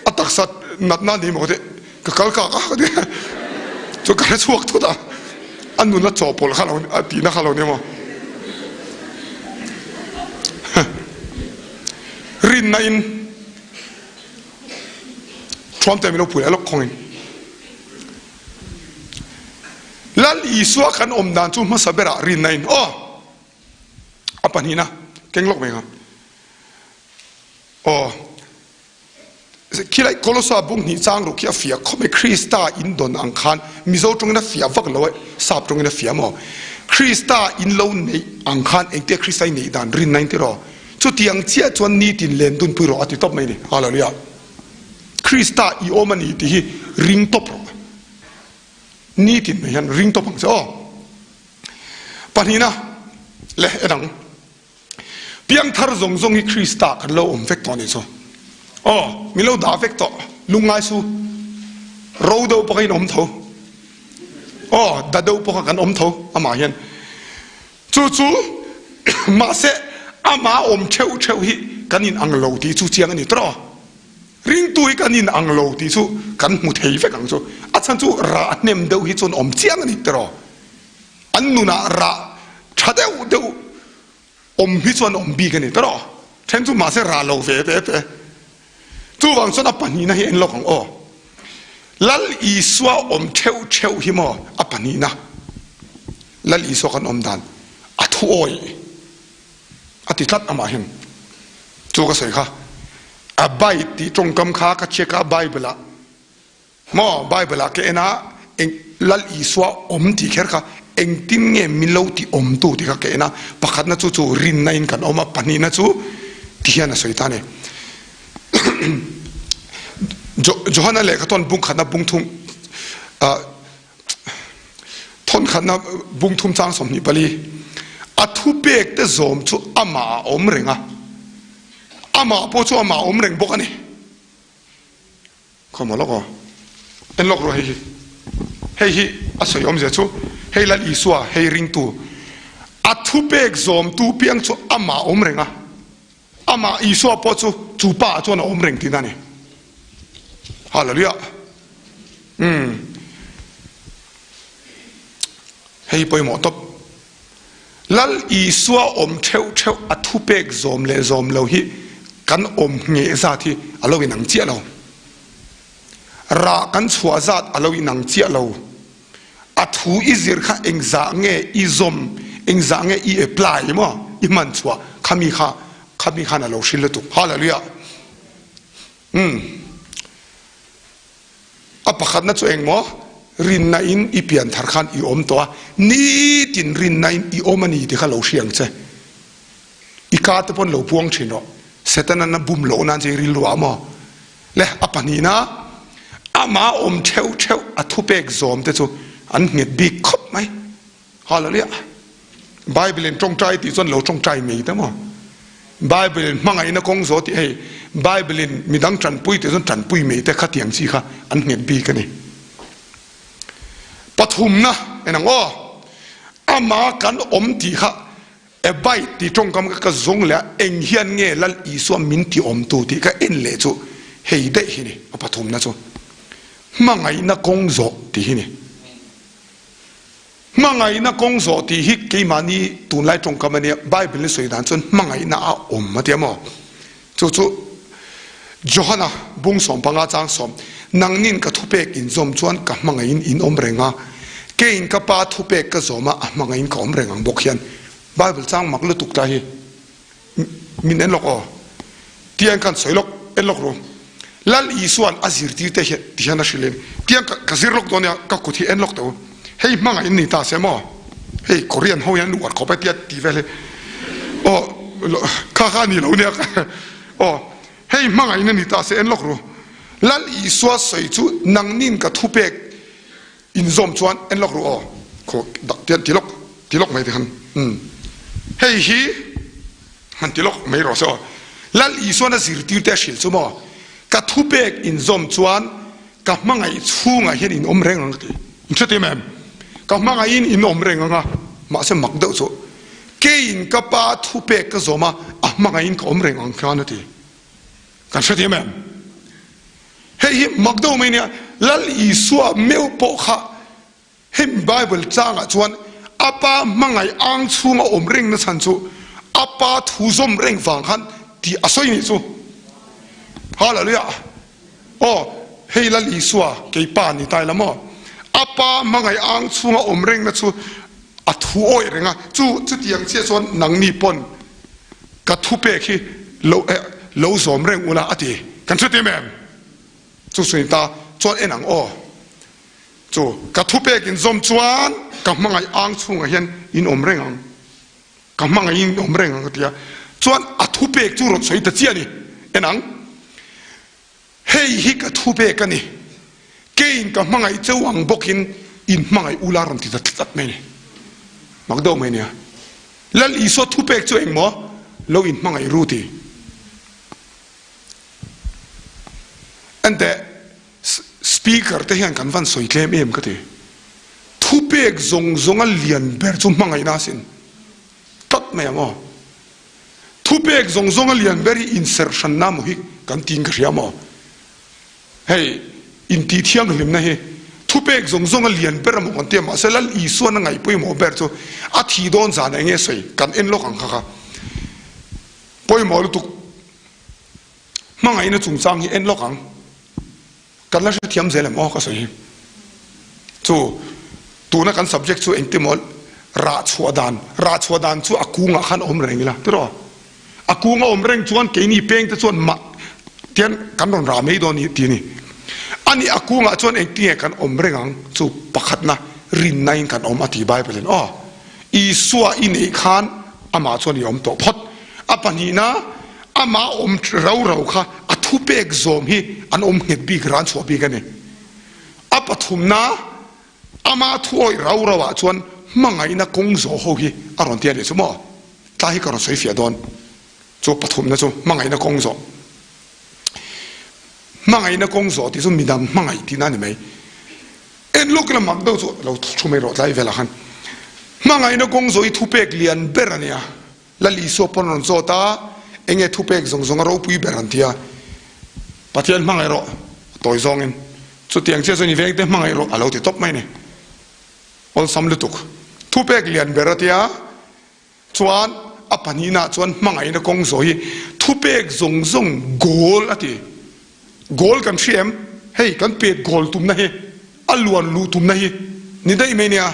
a taksa natna a ni maw ka ti. Ka kal kak a ka ti chuan ka hre chhuak thut a, a nuna chawhpawlh kha lo a tihna kha lo ni maw. Rinna in thuam te min lo pui a lawk khawngin. Lal Isua kan awm dan chu hmasa berah rinna in aw a pahnihna keng lawk mai kha aw. Khilai Kolosa bung hnih chang ruk hi a fiah khawp mai, Krista in dawn ang khan Mizo tawngin a fiah vak lo a, Sap tawngin a fiah maw? Krista in lo neih ang khan engtia Krista i neih dan rinna in ti rawh? Chutiang chiah chuan nitin len dunpui rawh a ti tawp mai ni. Hallelujah! Krista i awm a ni tih hi ring tawp rawh. Nitin mai hian ring tawp ang che aw. Pahnihna leh en ang. Piangthar zawng zawng hi Krista kan lo awm vek tawh a nih chu. Aw, min lo dah vek tawh. Lungngai su. Ro deuh pawh kha in awm tho. Aw, da deuh pawh kha kan awm tho amah hian. Chu chu mahse amah awm theuh theuh hi kan in ang lo tih chu chiang a ni tawh. Ringtu hi kan in ang lo tih chu kan hmu thei vek ang chu. A chhan chu rah hnem deuh hi chuan awm chiang a ni tawh. An nunah rah tha deuh deuh awm hi chuan awm bik a ni tawh. Then chu mahse rah lo ve ve te. Chuvang chuan a pahnihna hi en lawk ang aw. Lal Isua awm theuh theuh hi maw a pahnihna. Lal Isua kan awm dan a thu awih a ti tlat amah hian. Chu ka sawi kha. Abide tih tawngkam kha ka check a Bible ah. Maw Bible ah ka en a, eng Lal Isua awm tih kher kha engtin nge min lo ti awm tu tih kha ka en a, pakhatna chu chu rinna in kan awm a, pahnihna chu ti hian a sawi ta a ni. Johana lehkha tawn bung khatna bung thum ah thawn khatna bung thum chang 24 a thupek te zawm chu amah a awm reng a, amah pawh chu amah a awm reng bawk a ni. Khawmaw lawk aw. En lawk rawh hei hi. Hei hi a sawi awmzia chu hei Lal Isua hei ringtu a thupek zawmtu piang chu amah a awm reng a, amah Isua pawh chu chu pa ah chuan a awm reng tihna a ni. Hallelujah. Umm. Hei pawimawh tawp. Lal Isua awm theuh theuh a thupek zawm leh zawm lo hi kan awm ngheh zat hi a lo inang chiah lo. Rah kan chhuah zat a lo inang chiah lo. A thu i zir kha engzah nge i zawm, engzah nge i apply emaw i hman chhuah khami kha khami khan a lo hrilh lutuk. Hallelujah. Umm. A pakhatna chu engmaw? Rinna in i pian thar khan i awm tawh a, nitin rinna in i awm a ni ti kha lo hria ang che. I ka te pawn lo puang thin rawh. Setana na bum loh nan che i rilru ah maw? Le a pahnihna, amah awm theuh theuh a thupek zawm te chu an nghet bik khawp mai. Hallelujah! Bible in tawngtai tih chuan lo tawngtai mai ta maw? Bible in hmangaihna kawng zawh tih hei Bible in midang tanpui tih chuan tanpui mai te khatiang chi kha an nghet bik a ni. Pathumna en ang aw, ama kan awm tih kha abide tih tawngkam kha ka zawng leh a, eng hian nge Lal Isua min ti awmtu tih ka en leh chu hei daih hi ni a pathumna chu hmangaihna kawng zawh tih hi ni. Hmangaihna kawng zawh tih hi keimahni tunlai tawngkam a nia, Bible in sawi dan chuan hmangaihna a awm a tia maw? Chu chu Johana bung 15 chang sawm, Nangnin ka thupek in zawm chuan ka hmangaihin in awm reng a, keiin ka Pa thupek ka zawm a, a hmangaihin ka awm reng ang bawk hian Bible chang mak lutuk ta hi. Min en lawk aw. Tiang khan sawi lawk, en lawk ru. Lal Isua'n a zirtirte hian ti hian a hrilh in, tiang ka ka zir lawk dawn nia, ka kut hi en lawk teh u. Hei hmangaih in ni ta se maw? Hei Korean ho hian an uar khawp e tia ti vel hi. Aw kha kha a ni lo nia aw hei hmangaih in a ni ta se en lawk ru. Lal Isua sawi chu nangnin ka thupek Inzawm chuan en lawk ru aw, khaw dak tian ti lawk ti lawk mai te khan umm hei hi han ti lawk mai rawh se aw. Lal Isuan a zirtir te a hrilh chu maw, ka thupek inzawm chuan ka hmangaih chhungah hian in awm reng ang ka ti. In hre tih em? Ka hmangaihin in awm reng ang a, mahse mak deuh chu keiin ka pa thupek ka zawm a, a hmangaihin ka awm reng ang khan a ti. Kan hre tih em? Hei hi mak deuh mai nia, Lal Isua meuh pawh kha hemi Bible changah chuan a pa hmangaih ang chhunga awm reng na chhan chu a pa thu zawm reng vang khan tih a sawi nih chu. Hallelujah! Aw, hei Lal Isua kei pa ni ta ila maw? A pa hmangaih ang chhunga awm reng na chu a thu awih reng a, chu chutiang chiah chuan nangni pawn Ka thupek hi lo eh lo zawm reng ula a ti. Kan hre tim em? Chu chu ta chuan en ang aw. Chu ka thupek in zawm chuan ka hmangaih ang chhungah hian in awm reng ang. Ka hmangaih in awm reng ang a ti a. Chuan a thupek chu rawn sawi ta chiah a ni. En ang. Hei hi ka thu pek a ni, keiin ka hmangaih cheu ang bawkin in hmangaih ula rawn ti ta tlat mai a ni. Mak deuh mai nia. Lal Isua thu pek chu engmaw? Lo in hmangaih ru ti. Enteh, speaker te hian kan van sawi tlem em ka ti. Thu pek zawng zawnga lian ber chu hmangaihna asin. Tlat mai ang aw. Thupek zawng zawng a lian ber hi inserh hranna maw hi kan tiin ka hria maw? Hei intih thianghlimna hi thupek zawng zawng a lian ber amaw kan ti a, mahse Lal Isuan a ngaih pawimawh ber chu a thih dawn zan eng nge sawi kan en lawk ang kha kha pawimawh lutuk hmangaihna chungchang hi en lawk ang. Kan la hrethiam zel em aw ka sawi hi. Chu tuna kan subject chu engti maw rah chhuah dan, rah chhuah dan chu a kungah khan a awm reng ila tiraw? A kung a awm reng chuan keini peng te chuan mah tian kan rawn rah mai dawn tih a ni. Ani a kungah chuan engtinge kan awm reng ang? Chu pakhatna rinna in kan awm a ti Bible in aw. Isua i neih khan amah chuan i awm tawh phawt. A pahnihna amah awm rau rau kha a thupek zawm hi an awm nghet bik ran chhuah bik a ni. A pathumna ama thu awih rau rau ah chuan hmangaihna kawng zawh ho hi a rawn ti a nih chu maw? Tlai hi ka rawn sawi fiah dawn. Chu pathumna chu hmangaihna kawng zawh. Hmangaihna kawng zawh tih chu midang hmangaih tihna a ni mai. En lawk ila mak deuh chu lo thu mai rawh tlai velah khan. Hmangaihna kawng zawh hi thupek lian ber a nia. Lal Isua pawn rawn zawt a, enge thupek zawng zawng a ropui ber an ti a. Pathian hmangaih rawh tawi zawngin chutiang chiah chuan i vengte hmangaih rawh a lo ti tawp mai a ni. Awlsam lutuk. Thupek lian ber a tia. Chuan a pahnihna chuan hmangaihna kawng zawh hi thupek zawng zawng goal a ti. Goal kan hria em? Hei kan pet goal tumna hi a luan luh tumna hi ni daih mai nia.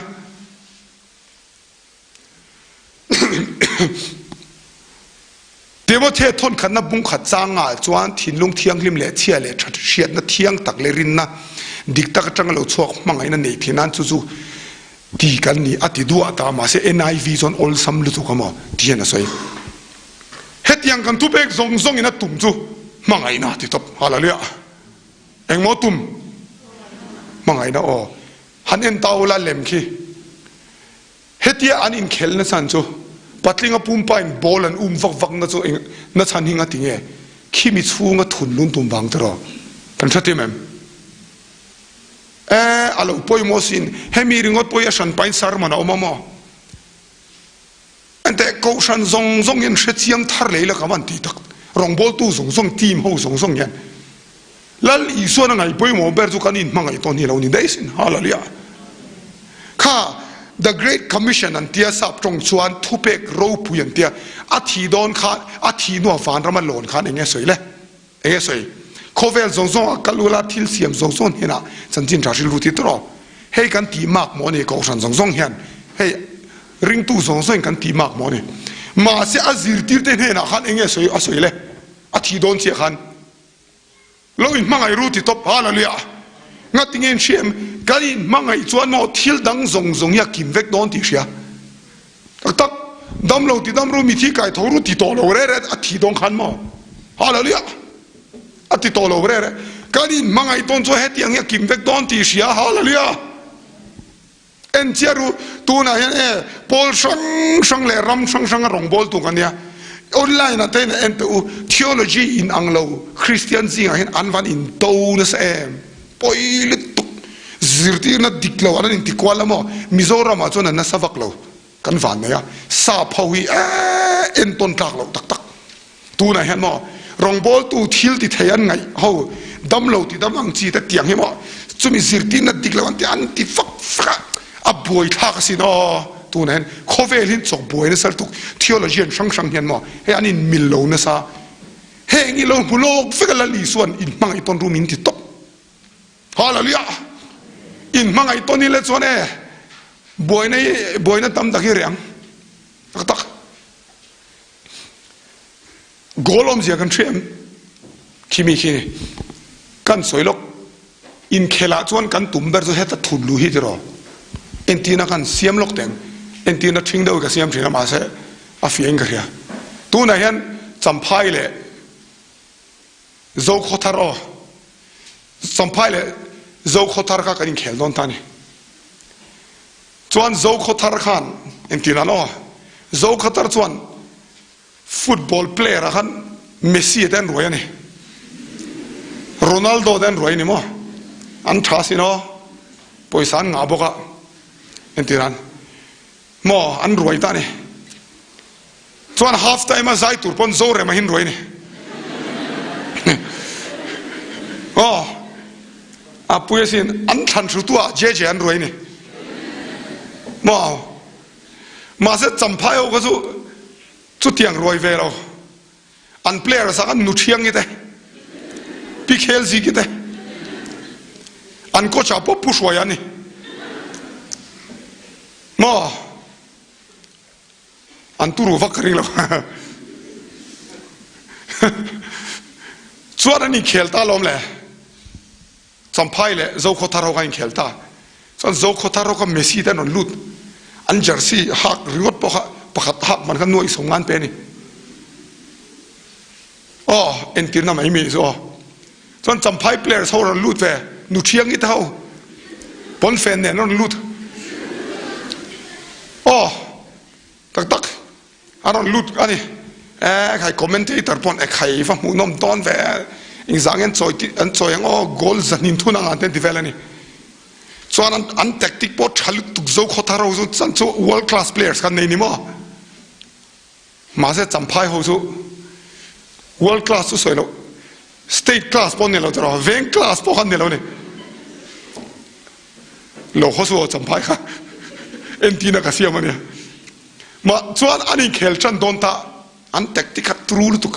Timothea thawnkhatna bungkhat changah chuan thinlung thianghlim leh chhia leh tha hriatna thiang tak leh rinna dik tak atanga lo chhuak hmangaihna nei thei nan chu chu ti kan ni a ti duah ta mahse NIV chuan awlsam lutuk a maw ti hian a sawi. Hetiang kan thupek zawng zawngin a tum chu hmangaihna a ti tawp. Hallelujah! Engmaw tum? Hmangaihna aw. Han en ta ula lem khi. Hetia an inkhelh na chhan chu patlinga pumpain ball an um vak vak na chu eng na chhan hi ngati nge khimi chhunga thun lun tum vang tiraw kan hre tim em? E a lo pawimawh sin hemi ringawt pawh hi a hran pain sermon a awm a maw? Enteh kohhran zawng zawng hian hre chiang thar leh ila ka van ti tak rawngbawltu zawng zawng team ho zawng zawng hian Lal Isuan a ngaih pawimawh ber chu kan inhmangaih tawn hi lo ni daih sin Hallelujah kha The Great Commission an tia sap tawng chuan thupek ropui an tia a thi dawn khan a thi hnuah vanram a lawn khan eng nge sawi le Enge sawi? Khawvel zawng zawng ah kal ula thil siam zawng zawng hnenah chanchin tha hrilru ti tawh. Hei kan tih mak maw ni kohhran zawng zawng hian hei ringtu zawng zawng in kan tih mak maw ni. Mahse a zirtirte hnenah khan enge sawi a sawi le? A thi dawn chiah khan lo in hmangaih ru ti tawp Hallelujah. Ngati nge in hria em? Kan in hmangaih chuan maw thil dang zawng zawng hi a kim vek dawn tih hria. Tak tak, dam lo ti dam ru, mithi kai tho ru ti tawh lo re re a thi dawn khan maw? Hallelujah! A ti tawh lo re re. Kan in hmangaih tawn chu hetiang hi a kim vek dawn tih hria, Hallelujah! En chiah ru, tunah hian e pawl hrang hrang leh ram hrang hrang a rawngbawltu kan nia. Online ah te hian en teh u, theology in ang lo Christian zingah hian an van in to nasa em. Pawi lutuk zirtirna dik lo an an inti kual a maw? Mizoram ah chuan a nasa vak lo kan van nei a, sap ho hi eeh entawn tlak loh tak tak. Tunah hian maw rawngbawltu thil ti thei an ngaih ho dam lo ti dam ang chi te tiang hi maw chumi zirtirna dik lo an ti an ti fak fak a, a buai thlak asin aw. Tunah hian khawvel hi chawk buai nasa lutuk theologian hrang hrang hian maw hei an inmil lo nasa. Heng i lo hmu lawk vek a Lal Isua'n in hmangaih tawn ru min ti tawp. Hallelujah! In hmangaih tawn ila chuan e buaina hi buaina tam tak hi reh ang. Tak tak. Goal awmzia kan hria em? Khimi khi kan sawi lawk. Inkhelah chuan kan tum ber chu heta thut luh hi tiraw. Entirna kan siam lawk teng. Entirna ṭhing deuh hi ka siam ṭhin a mahse a fiah in ka hria. Tunah hian Champhai leh Zokhawthar aw Champhai leh Zokhawthar kha kan inkhel dawn ta a ni. Chuan Zokhawthar khan entirna aw Zokhawthar chuan Football player ah khan Messi te an ruai a ni. Ronaldo te an ruai a ni maw? An tha sin aw. Pawisa an ngah bawk a. Entir an maw an ruai ta a ni. Chuan half time a zai tur pawn Zorema hi an ruai a ni. Aw a pui asin an thlan hrutu ah JJ an ruai a ni. Maw Mahse Champhai ho kha chu chutiang ruai ve lo. An player sak an nu Thiangi te, Pi Khelziki te, an coach ah pawh Pu Hruaia a ni. Maw? An turu vak ka ring lo. Chuan an inkhel ta alawm le. Champhai leh Zokhawthar ho kha inkhel ta. Chuan Zokhawthar ho kha Messi te an rawn lut. An jersey hak ringawt pawh kha pakhat hak man kha nuaih sawm ngan pe a ni. Aw, entirna mai mai chu aw. Chuan Champhai players ho rawn lut ve, Nuthiangi te ho pawnfen nen an rawn lut. Aw, tak tak a rawn lut a ni. E khai commentator pawn e khai va hmuhnawm dawn ve, engzah nge an chawi tih an chawi ang aw, goal zahnin thun ang an te an ti vel a ni. Chuan an an tactic pawh tha lutuk Zokhawthar ho chu chan chu world class players kha an nei ni maw. Mahse Champhai ho chu world class chu sawi loh state class pawh an ni lo tawh veng class pawh kha an ni lo a ni. Lo haw chu aw Champhai kha entina ka siam a nia. Mah chuan an inkhel tan dawn ta an tactic kha tru lutuk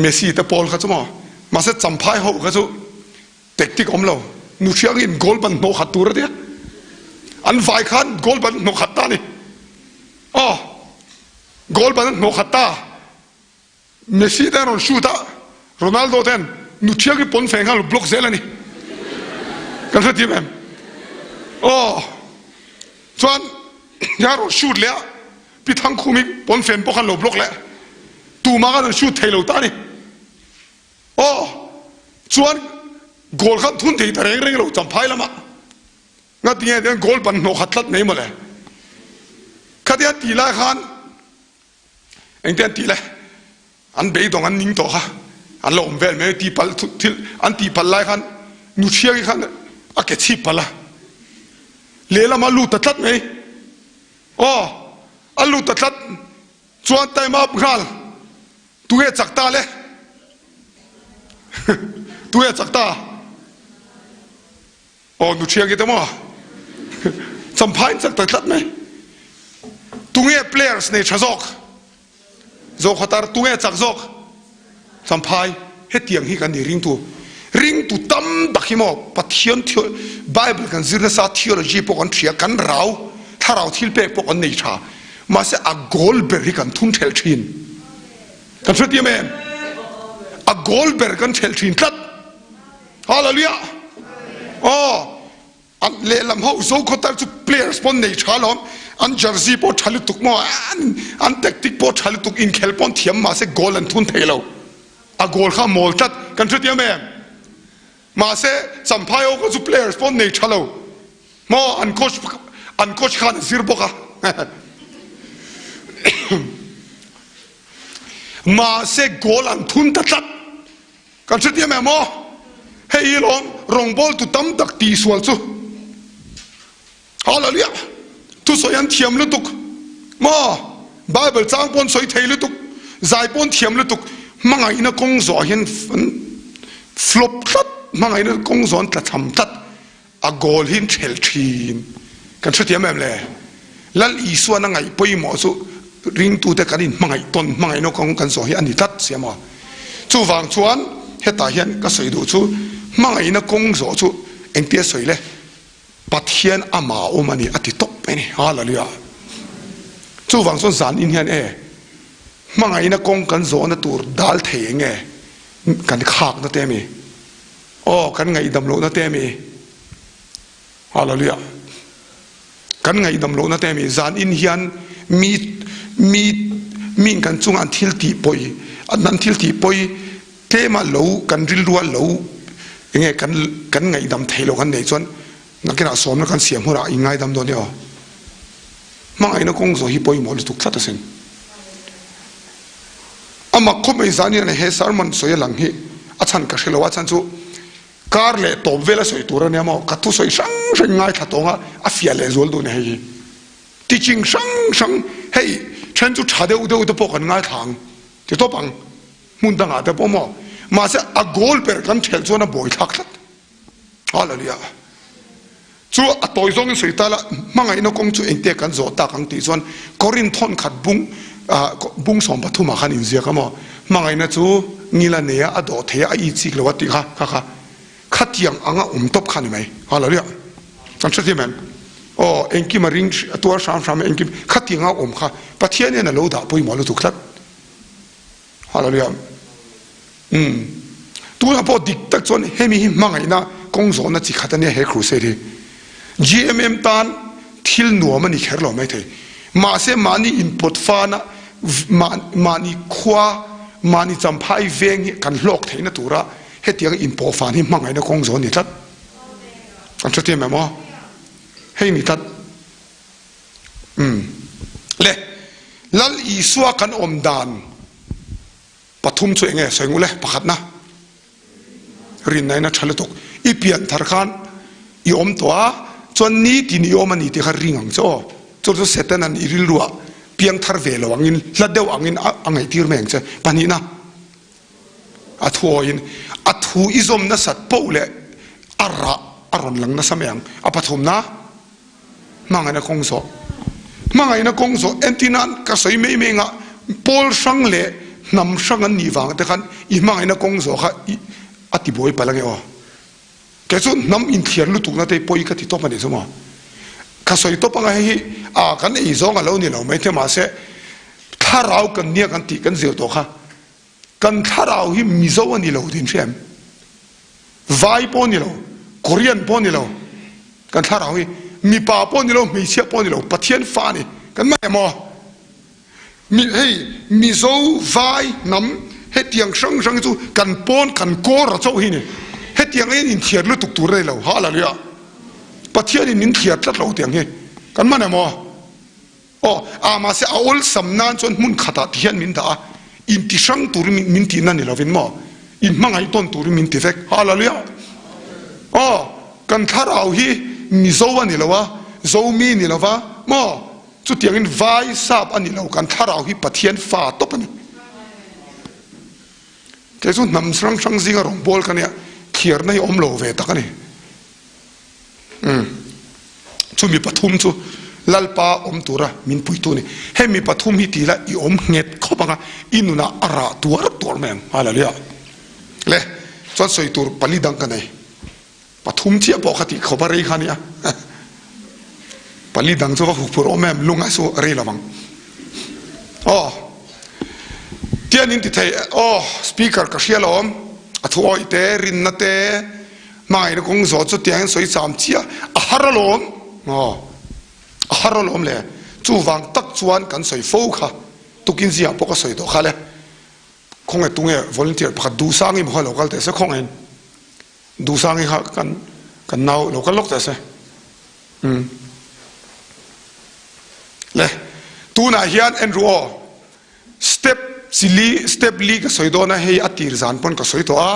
Messi te pawl kha chu maw mahse Champhai ho kha chu Tactic awm lo. Nu Hriangin goal ban hnawh khat tur a tia. An vai khan goal ban hnawh khat ta a ni. Aw, goal ban an hnawh khat ta. Messi te an rawn shoot a, Ronaldo ten Nu Hriangi pawn feng khan lo block zel a ni. Kan hrethiam em? Aw, chuan a rawn shoot leh a, Pi Thangkhumi pawn fen pawh khan lo block leh. Tumah khan an shoot thei lo ta a ni. Aw, chuan goal kha thun thei ta reng reng lo Champhai lamah ngatinge tiang goal ban hnawh khat tlat mai mawle. Khatia an tih lai khan engte an tih le an beidawng an ning tawh kha an lo awm vel mai tih palh thil an tih palh lai khan Nuthiangi khan a ke chhip palh a, lehlamah a lut ta tlat mai. Aw, a lut ta tlat chuan time up nghal. Tunge chak ta le? Tunge chak ta? Aw nu thiang te maw? Champhai in chak ta tlat mai. Tunge players nei tha zawk? Zawkhatar tunge chak zawk? Champhai hetiang hi kan ni ringtu. Ringtu tam tak hi maw Pathian Bible kan zir nasa theology pawh kan hria kan rau thlarau thil pek pawh kan nei tha. Mahse a goal ber hi kan thun thelh thin. Kan hrethiam em? A goal ber kan thelh thin tlat. Hallelujah! Aw, an lehlam ho Zokhawtar chu players pawh an nei tha alawm. An jersey pawh tha lutuk maw? An an tactic pawh tha lutuk, inkhel pawh an thiam mahse goal an thun thei lo. A goal kha a mawl tlat. Kan hrethiam em? Mahse Champhai ho kha chu players pawh an nei tha lo. Maw an coach an coach khan a zir bawk a. Mahse goal an thun ta tlat. Kan hrethiam em aw? Hei hi lawm rawngbawltu tam tak tihsual chu. Hallelujah! Thusawi an thiam lutuk. Maw Bible chang pawn sawi thei lutuk, zai pawn thiam lutuk, hmangaihna kawng zawh ah hian an flop tlat, hmangaihna kawng zawh an tlachham tlat. A goal hi an thelh thin. Kan hrethiam em le? Lal Isuan a ngaih pawimawh chu ringtute kan inhmangaih tawn hmangaihna kawng kan zawh hi a ni tlat si a maw? Chuvang chuan hetah hian ka sawi duh chu hmangaihna kawng zawh chu engtia sawi le? Pathian amah a awm a ni a ti tawp mai a ni. Hallelujah! Chuvang chuan zan in hian e hmangaihna kawng kan zawhna tur dal thei eng nge kan khakna te ami? Aw, kan ngaihdam lohna te ami? Hallelujah. Kan ngaihdam lohna te ami? Zan in hian mi mi min kan chunga an thil tih pawi an thil tih pawi tlema lo kan rilrua lo enge kan kan ngaihdam thei lo kan nei chuan nakinah sawmna kan siam hunah in ngaidam dawn e aw. Hmangaihna kawng zawh hi pawimawh lutuk tlat asin. A mak khawp mai zan hian he sermon sawi a lang hi a chhan ka hre lo a chhan chu kar leh tawp vel a sawi tur a nia maw ka thusawi hrang hrang ngaithla tawng a a fiah leh zual duh a ni hei hi teaching hrang hrang hei then chu tha deuh deuh te pawh kan ngaithla ang ti tawp ang hmun dangah te pawh maw mahse a goal ber kan thelh chuan a buai thlak tlat. Hallelujah. Chu a tawi zawngin sawi ta la, hmangaihna kawng chu engte kan zawh tak ang tih chuan Korinth thawn khat bung bung 13 ah khan inziak a maw? Hmangaihna chu ngil a nei a, a dawh thei a, a itchik lo a tih kha kha kha khatiang anga awm tawp kha ni mai. Hallelujah. Kan hrethiam em? Aw, engkim a ring a tuar hram hram a, engkim khatiang a awm kha Pathian hian a lo dah pawimawh lutuk tlat. Hallelujah. Umm. Tunah pawh dik tak chuan hemi hi hmangaihna kawng zawhna chi khat a nia he crusade hi. GMM tan thil nuam a ni kher lo maithei. Mahse mahni inpawt fana mahni khua, mahni champhai veng hi kan hlawk theihna tura hetianga inpawh fan hi hmangaihna kawng zawh a ni tlat. Kan hrethiam em aw? Hei ni tlat. Umm. Le, Lal Isua kan awm dan pathum chu enge sawi ngu le? Pakhatna, rinnain a tha lutuk. I pian thar khan i awm tawh a, chuan nitin i awm a ni tih kha ring ang che aw. Chu chu Setanan i rilruah piang thar ve lo angin, hla deuh angin a ngaihtir mai ang che. Pahnihna, a thu awiin a thu i zawm nasat poh leh a rah a rawn lang nasa mai ang. A pathumna, Hmangaihna kawng zawh. Hmangaihna kawng zawh entir nan ka sawi mai mai anga pawl hrang leh hnam hrang an nih vang te khan i hmangaihna kawng zawh kha i a ti buai palh ange aw. Kei chu hnam inthiar lutukna te pawi ka ti tawp a nih chu maw. Ka sawi tawp anga hei hi a kan ei zawng a lo ni lo mai the mahse thlarau kan nia kan tih kan zir tawh kha Kan thlarau hi Mizo a ni lo tih in hria em? Vai pawh a ni lo, Korean pawh a ni lo, kan thlarau hi mipa pawh a ni lo, hmeichhia pawh a ni lo, Pathian fa a ni. Kan mah em aw? Mi hei Mizo, Vai, hnam hetiang hrang hrang hi chu kan pawn kan kawr a chauh hi ni. Hetiang hian inthiar lutuk tur a ni lo. Hallelujah! Pathianin min thiar tlat lo tiang hi. Kan man em aw? Aw, a mahse a awlsam nan chuan hmun khatah ti hian min dah a, inti hrang turin min tihna ni lovin maw, inhmangaih tawn turin min ti vek. Hallelujah! Aw, kan thlarau hi Mizo a ni lo a, Zomi ni lo va, maw, chutiangin Vai sap a ni lo, kan thlarau hi Pathian fa tawp a ni. Kei chu hnam hrang hrang zinga rawngbâwl ka nia, thliarna hi awm lo ve tak a ni. Umm. Chu mi pathum chu Lalpa awm tura min puitu a ni. Hei mi pathum hi ti la i awm nghet khawp ang a, i nunah a rah tuar tuar mai ang. Hallelujah. Le, chuan sawi tur pali dang ka nei. Pathum chiah pawh kha tih khawp a rei kha a nia. Pali dang chu va hukphur awm em, lunga chu rei lo vang. Aw, tian in ti thei, aw, speaker ka hria lo awm, a thu awih te, rinna te, Hmangaihna kawng zawh chu tiangin sawi cham chiah a har alawm aw a har alawm le chuvang tak chuan kan sawi fo kha tukin zingah pawh ka sawi tawh kha le khawnge tunge volunteer pakhat Duhsangi maw kha lo kal teh se khawngaiin Duhsangi kha kan kan nau lo kal lawk teh se umm le tunah hian en ru aw Step chi li, step li ka sawi dawn a, hei a tir zan pawn ka sawi tawh a,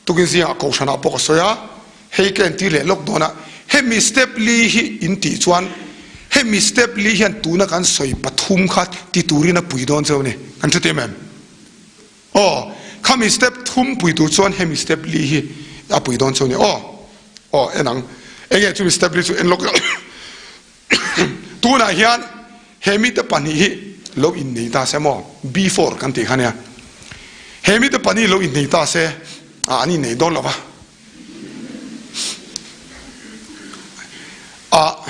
tukin zingah kohhranah pawh ka sawi a, hei ka entir leh lawk dawn a, hemi step li hi in tih chuan hemi step li hian tuna kan sawi pathum kha ti turin a pui dawn cheu a ni, kan hre tih em? Aw, khami step thum pui tur chuan hemi step li hi a pui dawn cheu a ni, aw, aw en ang, enge chumi step li chu en lawk Tunah hian he mite pahnih hi lo innei ta se maw? Before kan tih kha nia. He mite pahnih lo innei ta se, ah an innei dawn lo va. Ah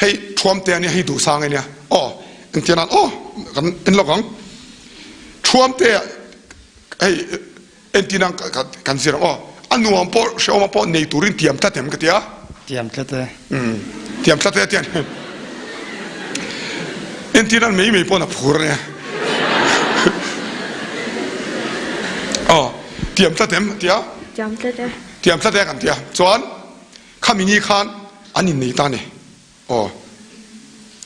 hei Thuamte a nia, hei Duhsang a nia. Aw engtiang nan aw kan en lawk ang. Thuamte hei Entin ang kan zir ang aw. A nuam pawh hrehawm pawh nei turin tiam tlat em ka ti a. Tiam tlat e. Umm tiam tlat e tian. Entin an mei mei pawn a phur ania. Aw tiam tlat em a ti a. Tiam tlat e. Tiam tlat e kan ti a. Chuan khami ni khan an innei ta a ni. Aw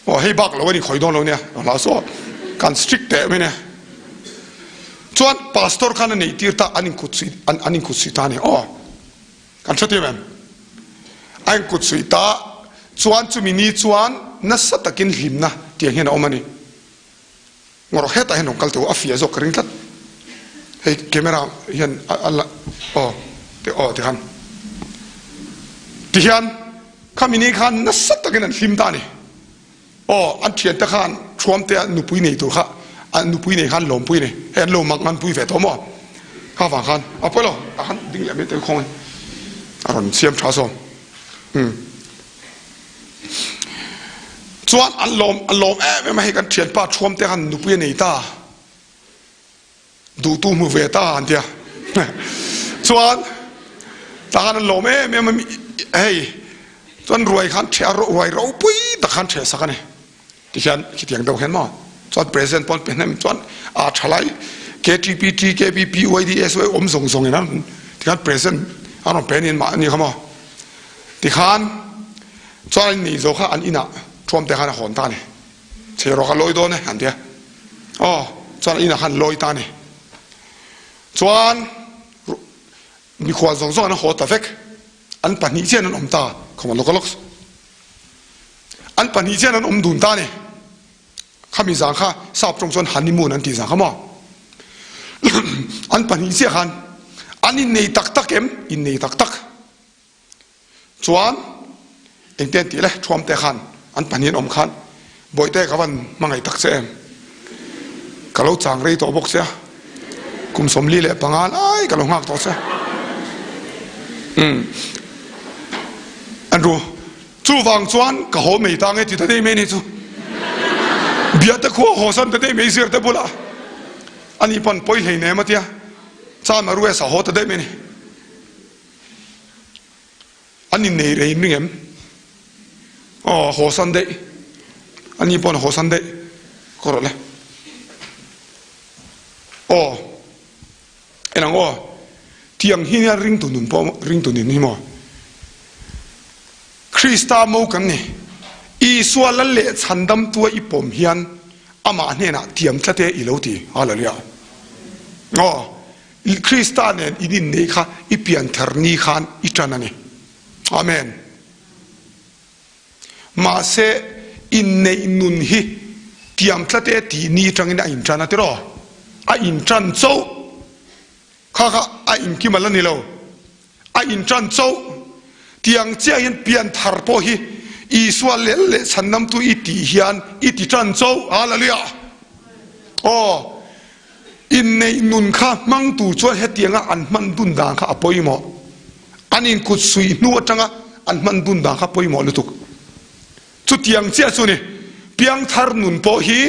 aw hei bak lo a ni khawi dawn lo nia a hla saw kan strict teh mai nia chuan pastor khan a neih tir ta an inkut suih an an inkut suih ta a ni aw kan hre tir em a inkut suih ta chuan chumi ni chuan nasa takin hlimna tiang hian a awm a ni. Ngawrh hetah hian rawn kal teh u, a fiah zawk ka ring tlat. Hei camera hian a la aw ti aw tikhan tihian khami ni khan nasa takin an hlim ta a ni. Aw an thiante khan Thuamtea nupui nei tur kha a nupui nei khan lawmpui a ni. Hei an lo mak nganpui ve tawh maw? Kha vang khan a pawi lo tah khan ding leh mai teh khawng in a rawn siam tha zawm. Umm. Chuan an lawm an lawm em em a, hei kan thianpa Thuamte khan nupui a nei ta, duhtu hmu ve ta an tia. Chuan tah khan an lawm em em a, hei chuan ruai khan ṭheh a, ruai ropui tak khan ṭheh sak a ni. Tikhian khitiang deuh hian maw chuan present pawh an pe hnem chuan a thalai KTP, TKP, PYD, SY awm zawng zawng in an tikhan present an rawn pe aniin mah ani kha maw. Tikhan chuan an inneih zawh kha an inah thuam te khan a hawn ta a ni. Chherawk a lawi dawn e an ti a. Aw chuan an inah khan an lawi ta a ni. Chuan mikhual zawng zawng an haw ta vek. An pahnih chian an awm ta khawm a lawk a lawk. An pahnih chian an awm dun ta a ni. Khami zang kha sap tawng chuan honeymoon an tih zang kha maw. An pahnih chiah khan an innei tak tak em? Innei tak tak. Chuan engte an tih le Thuamte khan an pahnih an awm khan Bawihte ka van hmangaih tak che em? Ka lo chang rei tawh bawk che a, kum 45 lai ka lo nghak tawh che. Umm Andrew, chuvang chuan ka haw mai ta nge ti ta daih mai ni chu. Biate khua haw san ta daih mai zir te bulah ani pawn pawi hleinem a tia, Chama Rues a haw ta daih mai ni. An innei rei ming em? Aw, haw san daih. Ani paw'n haw san daih. Ka rawh le. Aw, en ang aw. Tiang hi nia ringtu nun pawh ringtu nun hi maw? Krista mo kan ni. Isua lal leh chhandamtua i pawm hian amah hnenah tiam tlat e i lo ti. Hallelujah. Aw. Krista nen in inneih kha i pianthar ni khan i ṭan a ni. Amen. Mahse, inneih nun hi tiam tlat e tih ni aṭangin a inṭan a tiraw? A inṭan chauh. Kha kha a inkim a la ni lo. A inṭan chauh. Tiang chiah hian pianthar pawh hi Isua lel leh chhandamtu i tih hian i ti ṭan chauh. Hallelujah! Aw, inneih nun kha hmangtu chuan hetianga an hman dun dan kha a pawimawh. An inkut suih hnu aṭanga an hman dun dan kha pawimawh lutuk. Chutiang chiah chu ni, piangthar nun pawh hi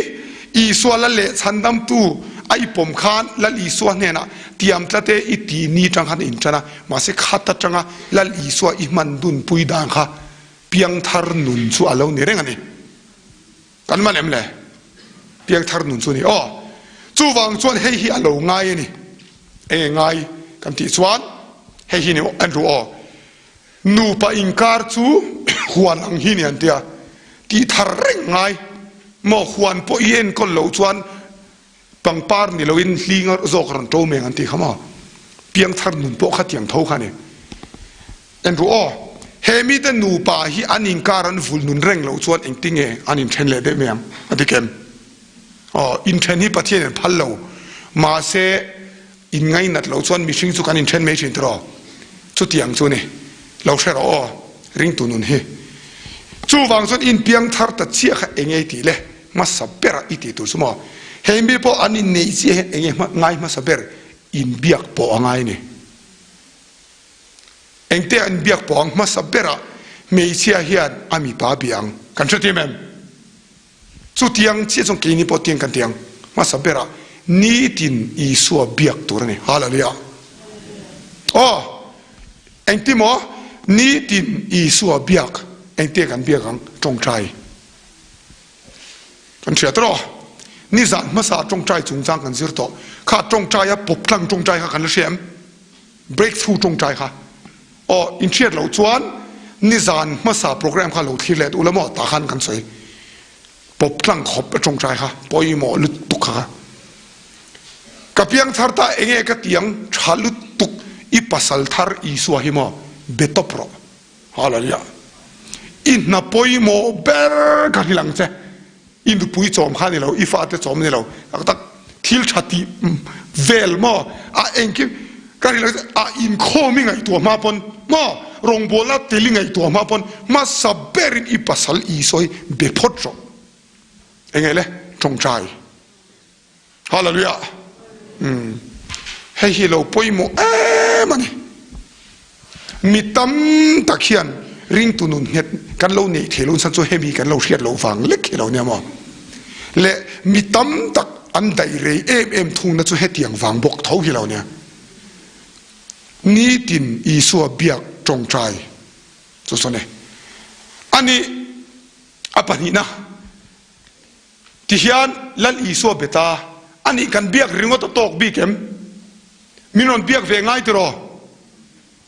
Isua lal leh chhandamtu a i pawm khan Lal Isua hnenah tiam tlat e i tih ni tang khan a inṭan a, mahse khat atanga Lal Isua i hman dunpui dan kha piangthar nun chu a lo ni reng a ni. Kan man em le? Piangthar nun chu a ni. Aw, chuvang chuan hei hi a lo ngai a ni. Enge ngai kan tih chuan hei hi ni Andrew aw. Nupa inkar chu huan ang hi ni an tia, tih thar reng ngai maw huan pawh i enkawl loh chuan pangpar ni loin hling zawk rawn to meng an tih kha maw, piangthar nun pawh kha tiang tho kha a ni. En ru aw, he mite nupa hi an inkar an vul nun reng loh chuan engtinge an inthen leh daih mai ang a ti kem. Aw, inthen hi Pathian in phal lo, mahse In ngainat loh chuan mihring chu kan inthen mai thin tiraw? Chutiang chu ni. Lo hre rawh aw, ringtu nun hi. Chuvang chuan inpiang thar ta chiah kha eng nge i tih le? Hmasa berah i tih tur chu maw? Hei mi pawh an inneih chiah hian eng nge ngai hmasa ber? Inbiak pawh a ngai ni. Engte an biak pawh ang hmasa berah hmeichhia hian a mipa bia ang. Kan hrethiam em? Chutiang chiah chuan keini pawh tiang kan ti ang. Hmasa berah nitin Isua biak tur a ni. Hallelujah! Aw, engti maw? Nitin Isua biak, engtia kan biak ang? Tawngtai. Kan hriat rawh. Nizan hmasa tawngtai chungchang kan zir tawh. Kha tawngtaia pawp tlang tawngtai kha kan la hria em? Breakthrough tawngtai kha. Aw, inhriat loh chuan nizan hmasa program kha lo thlir leh duh la maw? Tah khan kan sawi pawp tlang khawp a tawngtai kha pawimawh lutuk kha. Ka piang thar ta enge ka tiang tha lutuk i pasal thar Isua hi maw be tawp rawh. Hallelujah. I hna pawimawh ber ka hrilh ang che. I nupui chawm kha ni lo, i fate chawm ni lo, tak tak thil tha tih vel maw a engkim ka rin a inkhawm i ngaihtuah hma pawn maw rawngbawlna tel i ngaihtuah hma pawn hmasa berin i pasal Isua hi be phawt rawh. Enge le? Tawngtai. Hallelujah! Umm hei hi lo pawimawh em a ni. Mi tam tak hian ringtu nun nghet kan lo neih theih loh chhan chu hemi kan lo hriat loh vang lek hi lo nia maw? Leh mi tam tak an daih rei em em thungna chu hetiang vang bawk tho hi lo nia. Nitin Isua biak tawngtai chu sawn e. Ani a pahnihna tihian Lal Isua be ta anih kan biak ringawt a tawk bik em? Min rawn biak ve ngai tiraw?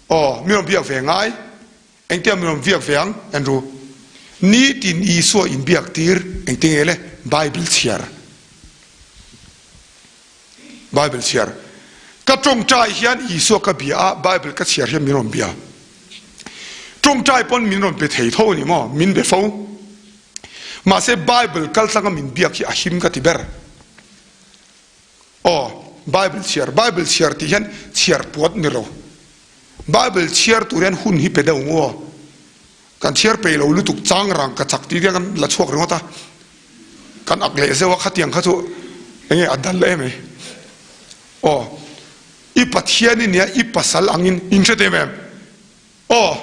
Aw, min rawn biak ve ngai. Engtia min rawn biak ve ang? Andrew, Nitin Isua inbiak tir engtinge le? Bible chhiar. Bible chhiar. Ka tawngtai hian Isua ka bia a, Bible ka chhiar hian min rawn bia. Tawngtai pawn min rawn pe thei tho a ni maw? Min be fo. Mahse Bible kaltlanga min biak hi a him ka ti ber. Aw, Bible chhiar. Bible chhiar tih hian chhiar puat ni lo. Bible chhiar tur hian hun hi pe deuh ngu aw. Kan chhiar peih lo lutuk chang rang ka chak tih te kan la chhuak ringawt a, kan ak leh zeuh a khatiang kha chu enge a dal em ai. Aw, i Pathian i nia i pasal angin in hre em em? Aw,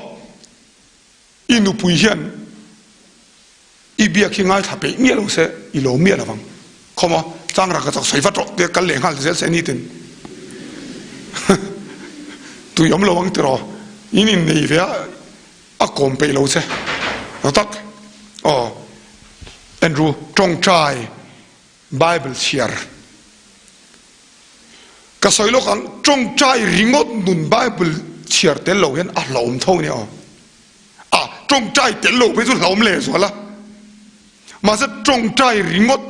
i nupui hian I biak hi ngaithla peih miah lo se i lo miah lovang. Khawm aw, chang rak ka chak sawi vat rawh tia kal leh nghal zel se nitin tui awm lo ang tiraw in innei ve a a kawm peih lo che lo tak aw Andrew tawngtai Bible chhiar ka sawi lawk ang tawngtai ringawt nun Bible chhiar tel lo hian a hlauhawm tho ania aw. A tawngtai tel lo phei chu hlauhawm leh zual a, mahse tawngtai ringawt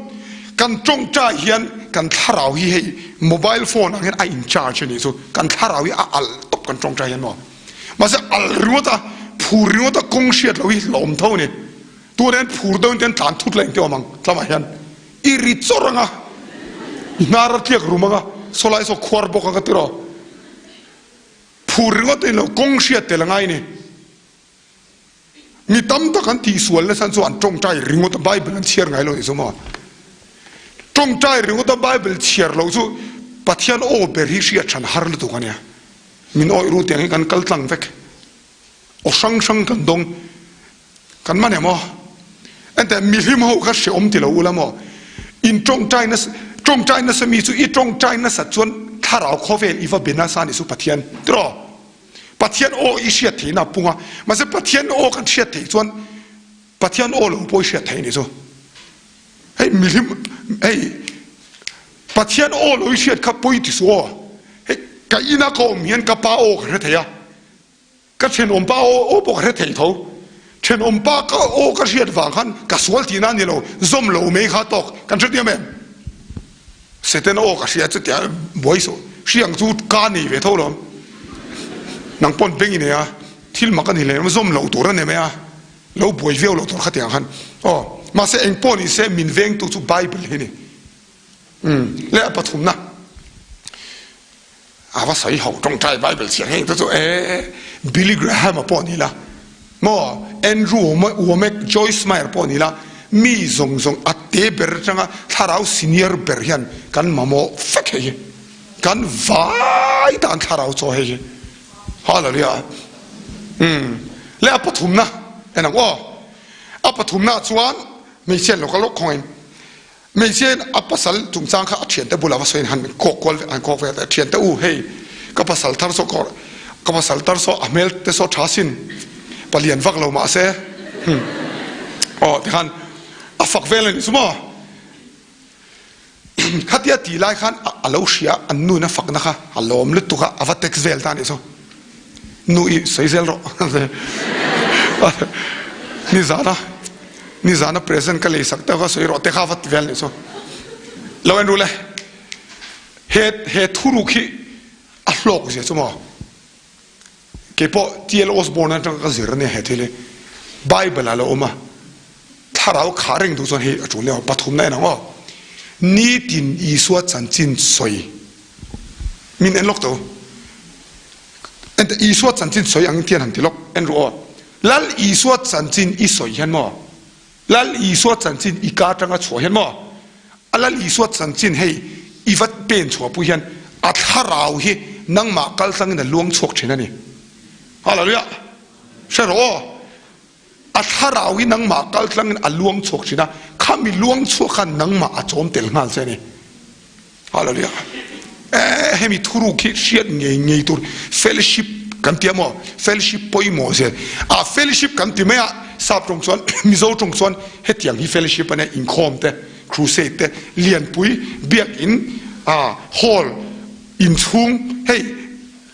kan tawngtai hian kan thlarau hi hei mobile phone ang hian a in charge a nih chu, kan thlarau hi a alh tawp kan tawngtai hian maw, mahse alh ringawt a phur ringawt a kawng hriat loh hi hlauhawm tho a ni, tunah hian phur deuhin te hian tlan thut la engtin awm ang tlamah hian i ri chawrh ang a, i hnar a tliak rum ang a, sawlai saw khuar bawk ang a tiraw. Phur ringawt a ni lo, kawng hriat tel a ngai ni. Mi tam tak an tihsual nasa chu an tawngtai ringawt a, Bible an chhiar ngai lo tih chu maw? Tawngtai ringawt a Bible chhiar loh chu Pathian aw ber hi hriat hran har lutuk a nia. Min awih ru tiang hi kan kal tlang vek. Aw hrang hrang kan dawng. Kan man em aw? Enteh mihlim ho kha hreawm ti lo ula maw? In tawngtai nasa tawngtai nasa mi chu i tawngtai nasat chuan thlarau khawvel i va be nasa anih chu Pathian tiraw? Pathian aw i hriat theihna a pung a, mahse Pathian aw kan hriat theih chuan Pathian aw lo pawh i hriat theih anih chu. Hei mihlim hei Pathian aw lo i hriat kha pawi ti suh aw. Hei ka ina ka awm hian ka pa aw ka hre thei a. Ka thenawmpa aw pawh ka hre thei tho. Thenawmpa ka aw ka hriat vang khan ka sual tihna a ni lo, zawm lo mai kha tawk kan hre diam em? Setana aw ka hria chutia buai suh, hriang chu ka nei ve tho lawm. Nang pawn beng i nei a, thil mak a ni hle, zawm loh tur a ni mai a, lo buai viau loh tur khatiang khan aw. Mahse eng pawh ni se min vengtu chu Bible hi ni. Umm leh a pathumna. A va sawi ho tawngtai Bible chhiar heng te chu e Billy Graham a pawh ni la maw Andrew Womack Joyce Meyer pawh ni la mi zawng zawng a te ber atanga thlarau senior ber hian kan mamawh vek hei hi kan vai tan thlarau chaw hei hi Hallelujah umm leh a pathumna en ang aw a pathumna chuan hmeichhia an lo kal lawk khawngin Hmeichhiain a pasal chungchang kha a thiante bulah va sawiin han kawk kual han kawk vel a thiante u hei ka pasal thar saw kawr ka pasal tar saw a hmel te saw tha sin palian vak lo mahse hmm aw tikhan a fak vel a nih chu maw khatia tih lai khan a lo hria an nu in a fakna kha a lawm lutuk a a va text vel ta a nih chu. Nu i sawi zel rawh. Nizana nizana present ka lei sak deuh kha sawi rawh te kha va ti vel nih chu. Lo en ru le. He he thuruk hi a hlawk zia chu maw. Keipawh TL Osborne atanga ka zir ania he thil hi. Bible ah lo awm a. Thlarau khah reng duh chuan hei a tul leh aw. Pathumna en ang aw. Nitin Isua chanchin sawi. Min en lawk tawh u. Enteh Isua chanchin sawi ang tian han ti lawk. En ru aw. Lal Isua chanchin i sawi hian maw? Lal Isua chanchin i ka atanga chhuah hian maw? A Lal Isua chanchin hei i va pen chhuah pui hian a thlarau hi nangmah kal tlangin a luang chhuak thin a ni. Hallelujah! Hre rawh aw. A thlarau hi nangmah kal tlangin a luang chhuak thin a, khami luang chhuak khan nangmah a chawm tel nghal che a ni. Hallelujah. Eh, hemi thuruk hi hriat ngei ngei tur fellowship kan ti a maw? Fellowship pawimawh zel. A fellowship kan ti mai a, sap tawng chuan Mizo tawng chuan hetiang hi fellowship a nia, inkhawm te, crusade te, lianpui, biakin, ah, hall, inchhung, hei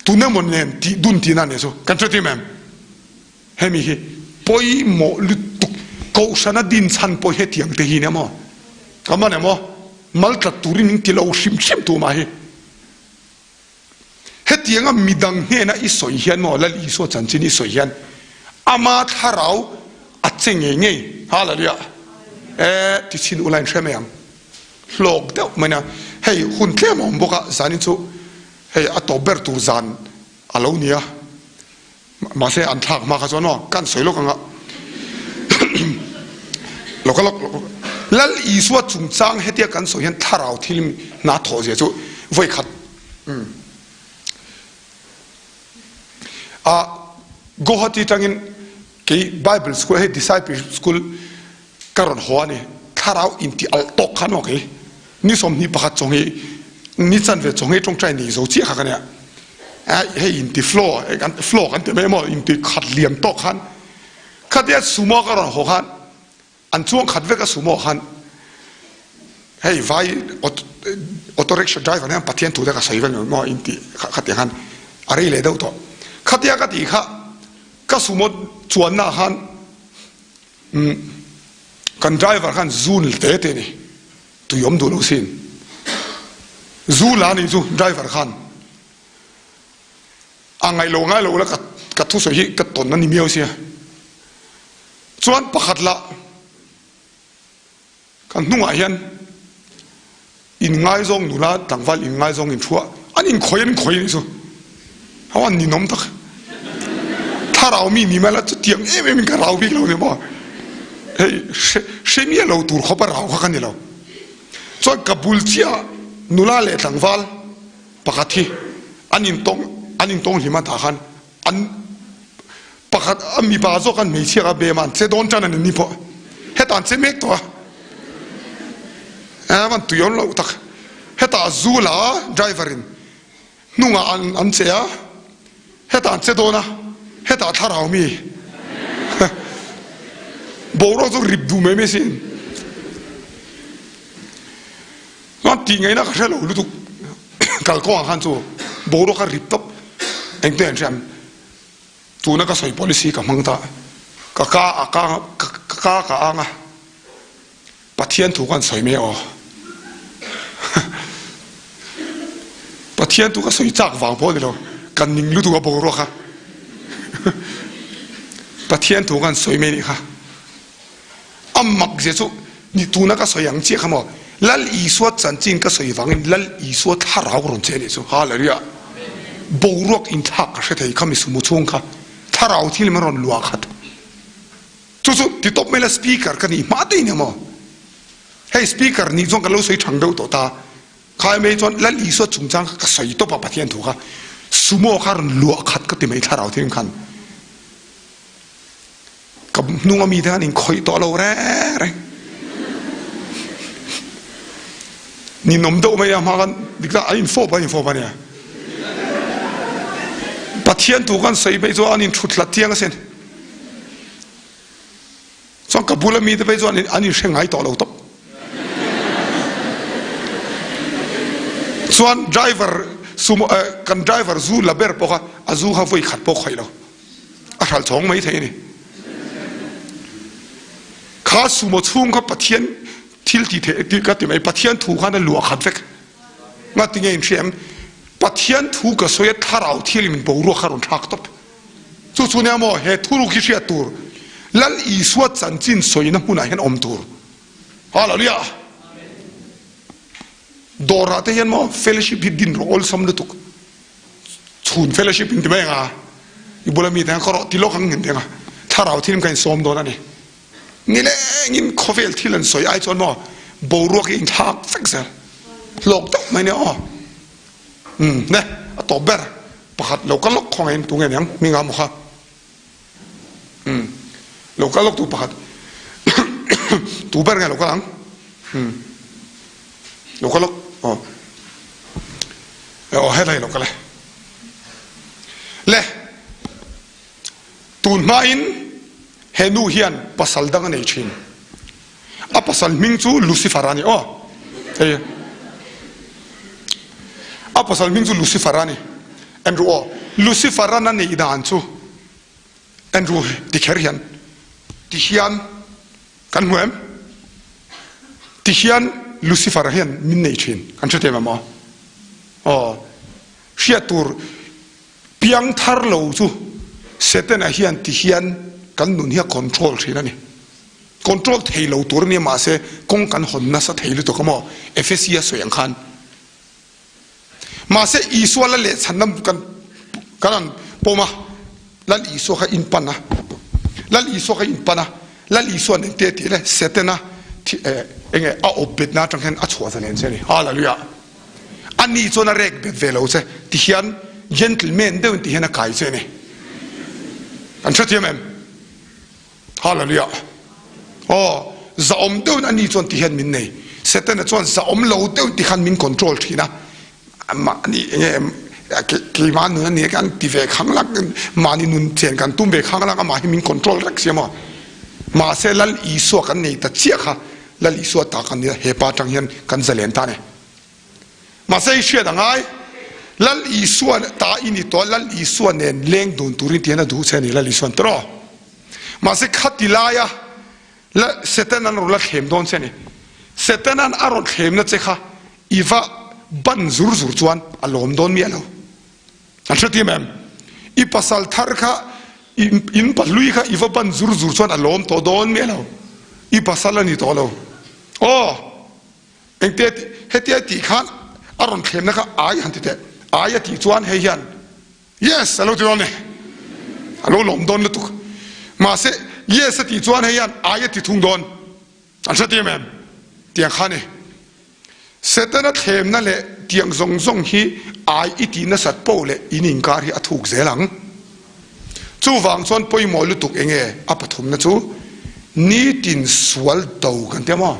tun emaw nen tih dun tihna a nih chu kan hre tim em? Hemi hi pawimawh lutuk kohhrana din chhan pawh hetiang te hi nia maw? Ka man emaw mal tlat turin min ti lo hrim hrim tu mah hi. Hetianga midang hnena i sawi hian maw Lal Isua chanchin i sawi hian ama thlarau a che ngei ngei. Hallelujah! E ti chhin ula in hre mai ang. Hlawk deuh mai nia. Hei hun tlem a awm bawk a, zanin chu hei a tawp ber tur zan a lo nia. Mahse an thlak hma kha chuan aw kan sawi lawk anga lawk a lawk lawk Lal Isua chungchang hetia kan sawi hian thlarau thil hna thawh zia chu vawi khat a Guwahati tangin kei Bible school hei disciple school Ka rawn haw a ni. Thlarau inti alh tawk kha nawk i ni 21 chawnghei ni chanve chawnghei tawngtai nei zo chiah kha ka nia. Hei inti flow flow kan ti mai emaw inti khat liam tawk khan khatia sumo ka rawn haw khan an chuang khat vek a sumo khan hei vai auto rickshaw driver hian Pathian thu te ka sawi vel maw inti khatiang khan a rei leh deuh tawh. Khatia ka tih kha ka sumo chuanna khan Umm kan driver khan zu ni te te ni tui awm duh lo sin zu la ni chu driver khan a ngaih lo ngai lo la ka ka thusawi hi ka tawn a ni miau sia chuan pakhat lah Kan hnungah hian inngaizawng nula tlangval inngaizawng inthua an inkhawih an inkhawih anih chu. Hau an ninawm tak. Thlarau mi ni mai la chutiang em em in ka rau bik lo ni maw. Hei hre hre miah lo tur khawp a rau kha ka ni lo. Chuan ka bul chiah nula leh tlangval pakhat hi an intawng an intawng hlim a tah khan An pakhat a mipa zawk an hmeichhia kha bem a an che dawn tan a ni ni pawh hetah an che mek tawh a eh van tui awm loh tak hetah zu la a driver in hnungah an an che a hetah an che dawn a hetah thlarau mi boruak chu rip duh mai mai sin chuan tih ngaihna ka hre lo lutuk. Kalkawngah khan chu boruak a rip tawp engte an hriam tuna ka sawi policy ka hmang ta ka ka a ka ka ka ka ang a Pathian thu kan sawi mai aw Pathian thu ka sawi chak vang pawh a ni lo kan ning lutuk a boruak a Pathian thu kan sawi mai nih kha. A mak zia chu ni tuna ka sawi ang chiah kha maw? Lal Isua chanchin ka sawi vangin Lal Isua thlarau rawn che a nih chu. Hallelujah! Boruak inthlak ka hre thei kha mi sumu chhung kha thlarau thil min rawn luah khat. Chu chu ti tawp mai la speaker ka nih hma daih nia maw? Hei speaker nih chuan ka lo sawi thang deuh tawh ta. Khai mai chuan Lal Isua chungchang kha ka sawi tawp a Pathian thu kha sumo kha rawn luah khat ka ti mai thlarau thil khan. Ka hnung a mi te khan in khawih tawh lo reng reng. Ninawm deuh mai a hma khan dik tak an in fawp an in fawp a nia. Pathian thu kan sawi phei chuan an in thut hlat thiang asin. Chuan ka bula mi te phei chuan an in hre ngai tawh lo tawp. Chuan driver sumo kan driver zu la ber pawh kha a zu kha vawi khat pawh khawih lo. a hral chhawng mai thei a ni. Kha sumo chhung kha Pathian thil ti thei ti ka ti mai Pathian thu khan a luah khat vek. Nga ti nge in hria em? Pathian thu ka sawi a thlarau thil in boruak kha rawn thlak tawp. Chu chu nia maw he thuruk hi hriat tur Lal Isua chanchin sawina hmunah hian awm tur. Hallelujah! Dawrah te hian maw fellowship hi din rawh awlsam lutuk. Chhun fellowship in ti mai anga i bula mite kha ka rawh ti lawk ang in ti anga thlarau thil ka insawm dawn a ni. Nilengin khawvel thil an sawi ai chuan maw boruak hi inthlak vek zel hlawk deuh mai nia aw. Umm ne a tawp ber pakhat lo kal lawk khawngaih in tunge niang hminga maw kha. Umm lo kal lawk tu pakhat tu ber nge lo kal ang. Umm lo kal lawk aw. Aw helai lo kal e. Le tun hmain he nu hian pasal dang a nei thin. A pasal hming chu Lucifer a ni aw. Hei a pasal hming chu Lucifer a ni. Andrew aw Lucifer an a neih dan chu Andrew ti kher hian ti hian kan hmu em? Ti hian Lucifer hian min nei thin kan hre tem em aw? Aw hriat tur piang thar lo chu Setana hian ti hian kan nun hi a control thin a ni. Control thei lo tur a nia mahse kawng kan hawn nasa thei lutuk a maw? Efesia sawi ang khan. Mahse Isua la lehchhanna kan kan han pawm a, Lal Isua kha in pan a, Lal Isua kha in pan a, Lal Isua'n engte a tih le? Setana thi eh enge a awp betna atang hian a chhuah zalen che a ni. Hallelujah! Ani chuan a rek bet ve lo che ti hian gentleman deuhin ti hian a kai che a ni. Kan hrethiam em? Hallelujah! Aw, zahawm deuhin ani chuan ti hian min nei. Setana chuan zahawm lo deuhin ti khan min control thin a. Mahni enge keimah nun a ni kan ti ve khang lak, mahni nun chen kan tum ve khang lak amah hi min control rek sia maw. Mahse Lal Isua kan nei ta chiah kha, Lal Isua ta kan nia hepa atang hian kan zalen ta a ni. Mahse i hriat a ngai, Lal Isua ta i ni tawh a, Lal Isua nen leng dun turin tihian a duh che a ni, Lal Isua'n tawh rawh. Mahse khati laia la Setanan a rawn la thlem dawn che a ni. Setanan a rawn thlemna che kha i va ban zur zur chuan a lawm dawn miah lo. An hrethiam em? I pasal thar kha in pahlui kha i va ban zur zur chuan a lawm tawh dawn miah lo. I pasal a ni tawh lo. Aw! Engtia tih, hetia tih khan a rawn thlemna kha ai han ti teh, ai a tih chuan hei hian yes a lo ti dawn e, a lo lawm dawn lutuk. Mahse yes a tih chuan hei hian ai a ti thung dawn, an hre ti em em? Tiang kha a ni. Setana thlemna leh tiang zawng zawng hi ai i tih nasat poh leh in inkar hi a thuk zel ang. Chuvang chuan pawimawh lutuk enge a pathumna chu nitin sual do kan ti a maw?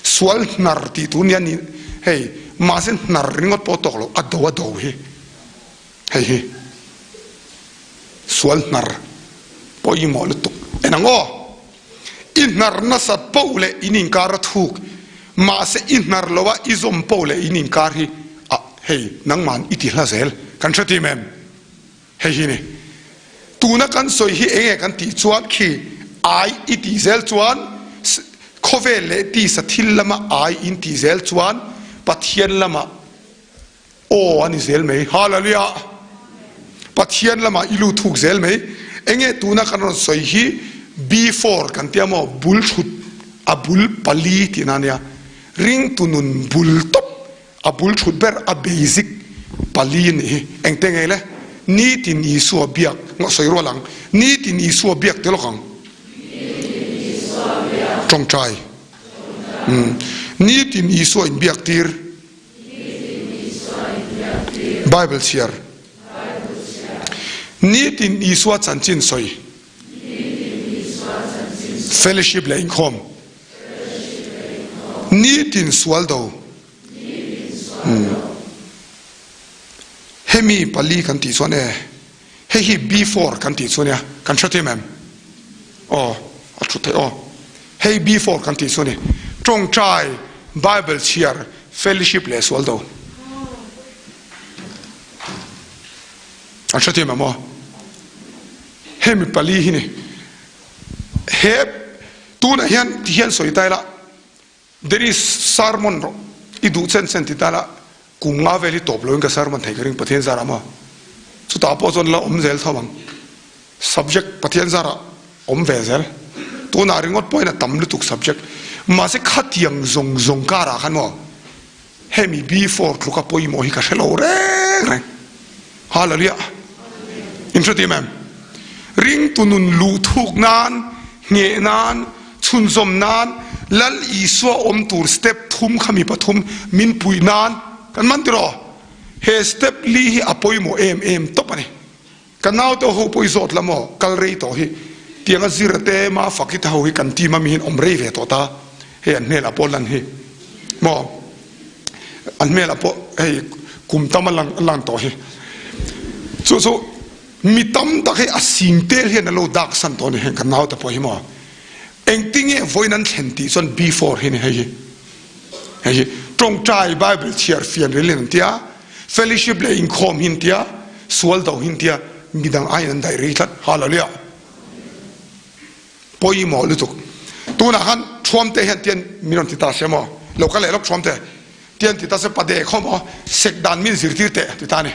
Sual hnar tih tur nia ni hei mahse hnar ringawt pawh tawk lo a do a do hi hei hi sual hnar pawimawh lutuk en ang aw i hnar nasat poh leh in inkar a thuk mahse i hnar lo a i zawm poh leh in inkar hi ah hei nangman i ti hla zel kan hre tim em. Hei hi ni. Tuna kan sawi hi enge kan tih chuan khi ai i tih zel chuan khawvel leh tisa thil lama ai in tih zel chuan Pathian lamah aw a ni zel mai. Hallelujah! Pathian lamah i lut thuk zel mai. Enge tuna kan rawn sawi hi before kan tia maw bul thut a bul pali tihna a nia. Ringtu nun bul tawp A bul thut ber a basic pali a nih hi. Engte ngei le? Nitin Isua biak ngawh sawi rual ang. Nitin Isua biak te lawk ang. Tawngtai. Umm. Nitin Isua inbiak tir. Bible chhiar. Nitin Isua chanchin sawi. Fellowship leh inkhawm. Nitin sual do. Hemi pali kan tih chuan e, hei hi before kan tih chu nia, kan hre thim em? Aw, a thu theih aw. Hei before kan tih chu ni, tawngtai, Bible chhiar, fellowship leh sual do. An hre thim em aw? Hemi pali hi ni. He tunah hian ti hian sawi ta ila there is sermon rawh i duh chen chen ti ta ila kum nga vel hi tawp loin ka sermon thei ka ring Pathian zarah maw chutah pawh chuan la awm zel tho ang subject Pathian zarah awm ve zel tunah ringawt pawhin a tam lutuk subject mahse khatiang zawng zawng karah khan maw Hemi before tluka pawimawh hi ka hre lo reng reng. Hallelujah. In hre tim em? Ringtu nun luh thuk nan, ngheh nan, chhunzawm nan, Lal Isua awm tur step thum kha mi pathum min puih nan kan man tiraw? He step li hi a pawimawh em em tawp a ni. Ka naute ho pawh i zawt la maw, kal rei tawh hi, tianga zir te Mafaki te ho hi kan team a mi hian awm rei ve tawh ta, hei an hmelah pawh lan hi maw, an hmelah pawh hei. Kum tam a lang lan tawh hi. Chu chu mi tam tak hi a sing tel hian an lo dak san tawh a ni heng kan naute pawh hi maw. Engtinge vawiin an thlen tih chuan before hi ni hei hi. Hei hi tawngtai Bible chhiar fian rel in an tia, fellowship leh inkhawm hi an tia, sual do hi an tia, midang aiin an daih rei tlat. Hallelujah. Pawimawh lutuk. Tunah khan Thuamte hian tian min rawn ti ta sia maw? Lo kal leh lawk Thuamte. Tian ti ta se pade khaw maw? Sek dan min zirtir teh ti ta ni.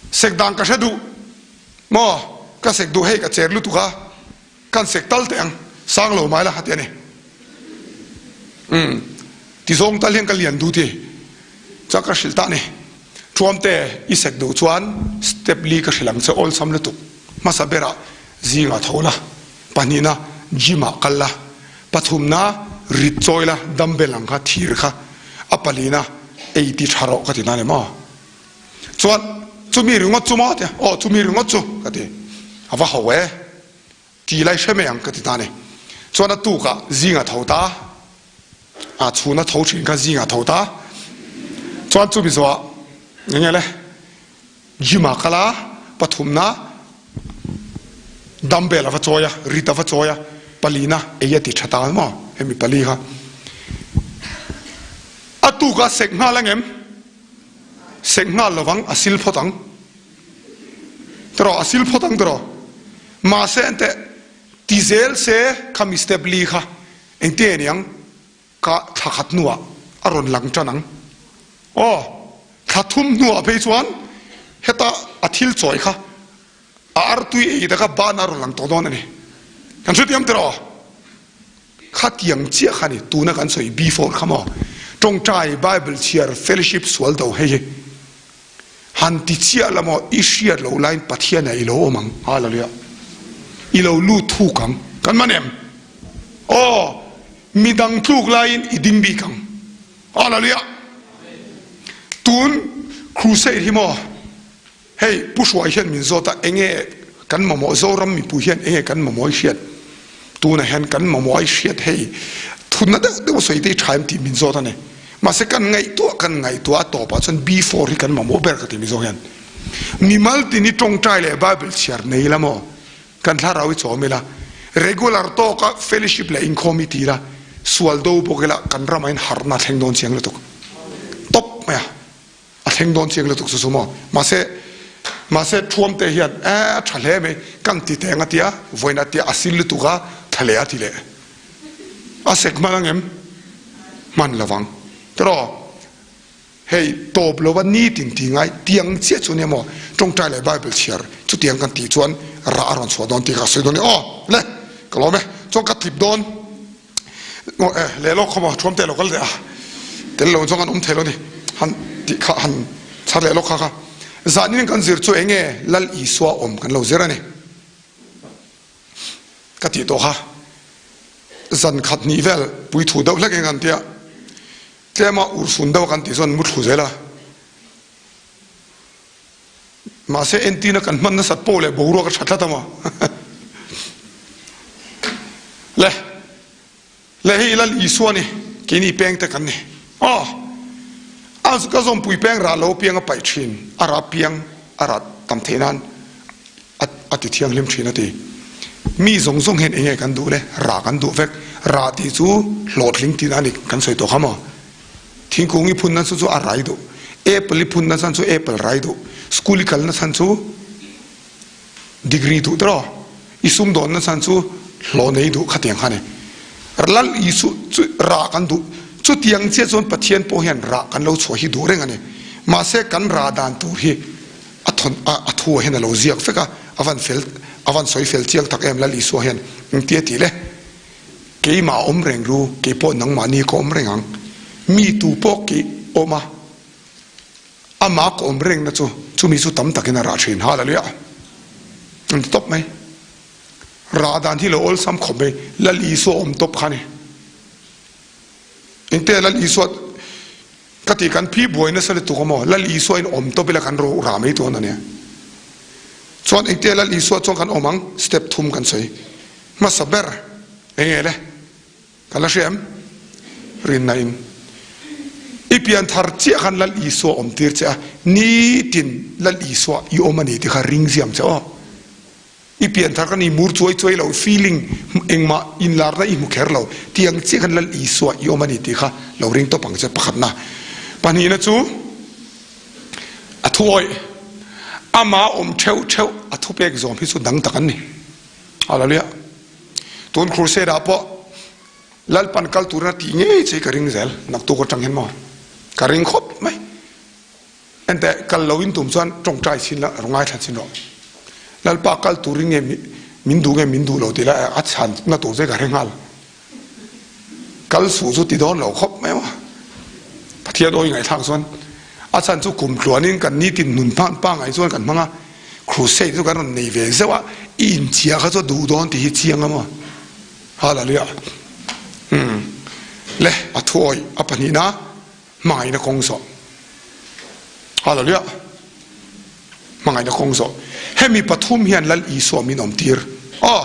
Sek dan ka hre duh maw? Ka sek duh hei ka cher lutuk a, kan sek tal teh ang, sang lo mai la ti a ni. Umm, ti zawng tal hian ka lian duh ti chuan ka hrilh ta ni. Thuamte i sek duh chuan step li ka hrilh ang che awlsam lutuk. Hmasa berah zingah tho la, pahnihna gym ah kal la, pathumna rit chawi la, dumbbell ang kha thir kha, a palina ei ti tha rawh ka ti na ni maw? Chuan chumi ringawt chu maw tia, aw chumi ringawt chu ka ti, a va ho e, ti lai hre mai ang ka ti ta ni. Chuan a tukah zingah tho ta, a chhuna tho thin kha zingah tho ta, chuan chumi zawhah eng nge le, Gym ah kal a, pathumna dumbbell a va chawi a, rit a va chawi a, palina ei a ti tha ta maw hemi pali kha. A tuk a sek nghal angem? Sek nghal lovang a sil phawt ang. Tiraw a sil phawt ang tiraw? Mahse enteh ti zel se khami step li kha engtin nge niang? Ka thla khat hnuah a rawn lang tan ang. Aw, thla thum hnuah phei chuan heta a thil chawi kha a artui ei ta kha ban a rawn lang tawh dawn a ni. Kan hrethiam tiraw? Khatiang chiah kha ni tuna kan sawi before kha maw? Tawngtai, Bible chhiar, fellowship sual do hei hi. Han ti chiah la maw i hriat loh laiin Pathian ah i lo awm ang. Hallelujah. I lo lut thuk ang. Kan man em? Aw, midang tluk laiin i ding bik ang. Hallelujah. Tun crusade hi maw hei Pu Hruai hian min zawt a enge kan mamawh Zoram mipui hian enge kan mamawh i hriat. Tunah hian kan mamawh i hriat hei thutna deuh deuh a sawi te hi tha em tih min zawt a ni. Mahse kan ngaihtuah kan ngaihtuah a tawpah chuan before hi kan mamawh ber ka ti Mizo hian. Mimal tin hi tawngtai leh Bible chhiar nei la maw? Kan thlarau hi chawm ila, regular tawka fellowship leh inkhawm hi ti ila, sual do bawk ila kan ramah hian harhna a thleng dawn chiang lutuk. Tawp mai a. A thleng dawn chiang lutuk chu chu maw. Mahse, mahse Thuamte hian eh a tha hle mai, kan ti teng a tia, vawiin a tia a sil lutuk a, tha leh a ti leh. A sek hman angem? Hman lovang. Tiraw? Hei tawp lova nitin ti ngai tiang chiah chu nia maw? Tawngtai leh Bible chhiar chutiang kan tih chuan rah a rawn chhuah dawn tih kha ka sawi dawn a ni. Aw le, ka lawm e. Chuan ka tlip dawn. Aw e, leh lawk kha maw thuam teh lo kal leh a. Tel lo chuan kan awm thei lo ni. Han tih kha han chhar leh lawk kha kha. Zanin kan zir chu eng nge Lal Isua awm kan lo zir a ni. Ka tih tawh kha. Zan khat hnih vel puithu deuh hlek eng an tia. Tlema urhsun deuh a kan tih chuan mu thlu zel a. Mahse entina kan hman nasat pawh leh boruak a tha tlat a maw. Le, le hei Lal Isua ni, keini peng te kan ni. Aw, a ka zawmpui peng rah lo piang a paih thin, a rah piang a rah tam theih nan a a ti thianghlim thin a ti. Mi zawng zawng hian enge kan duh le? Rah kan duh vek. Rah tih chu hlawhtling tihna a ni kan sawi tawh kha maw? Thingkung i phunna chu chu a rai duh. Apple i phunna chan chu apple rai duh. School i kalna chan chu degree duh tiraw? I sumdawnna chan chu hlawh nei duh khatiang kha a ni. Lal Isu chu rah kan duh. Chutiang chiah chuan Pathian pawh hian rah kan lo chhuah hi duh reng a ni. Mahse kan rah dan tur hi a thawn a a thu ah hian a lo ziak vek a, a van fel a van sawi fel chiang tak em Lal Isua hian engti a tih le? Keimah awm reng ru, kei pawh nangmahni ka awm reng ang. Mi tu pawh kei awm a, amah ka awm rengna chu chumi chu tam takin a rah thin. Hallelujah! An ti tawp mai. Rah dan hi lo awlsam khawp mai. Lal Isua awm tawp kha a ni. Engte Lal Isua ka ti kan phi buai nasa lutuk a maw? Lal Isua in awm tawp ila kan ro rah mai dawn a nia. Chuan engte Lal Isua chuan kan awm ang? Step thum kan sawi. Hmasa ber eng nge le? Ka la hria em? Rinna in. I pianthar chiah khan Lal Isua awm tir che a, nitin Lal Isua i awm a ni tih kha ring ziam che aw. I pianthar khan i mur chuai chuai lo, feeling engmah inlarna i hmu kher lo, tiang chiah khan Lal Isua i awm a ni tih kha lo ring tawp ang che pakhatna. Pahnihna chu a thuawih, ama awm theuh theuh a thupek zawm hi chu dang tak an ni. Hallelujah. Tun crusade ah pawh Lalpan kal turin a tih ngei che hi ka ring zel, naktuk atang hian maw ka ring khawp mai. Enteh kal lo in tum chuan tawngtai chin la, rawh ngaithla chin rawh. Lalpa kal turin nge min duh nge min duh lo tih la a chhan na tur che ka hre nghal. Kal suh chu ti dawn lo khawp mai maw. Pathian awi ngaihthlak chuan a chhan chu kum tluanin kan nitin nun pangngai chuan kan hmang a, crusade chu kan rawn nei ve zeuh a, i inchhia kha chu a duh dawn tih hi chiang a maw. Hallelujah. Umm. Le a thuawi a pahnihna hmangaihna kawng zawh. Hallelujah. Hmangaihna kawng zawh. Hemi pathum hian Lal Isua min awm tir. Aw.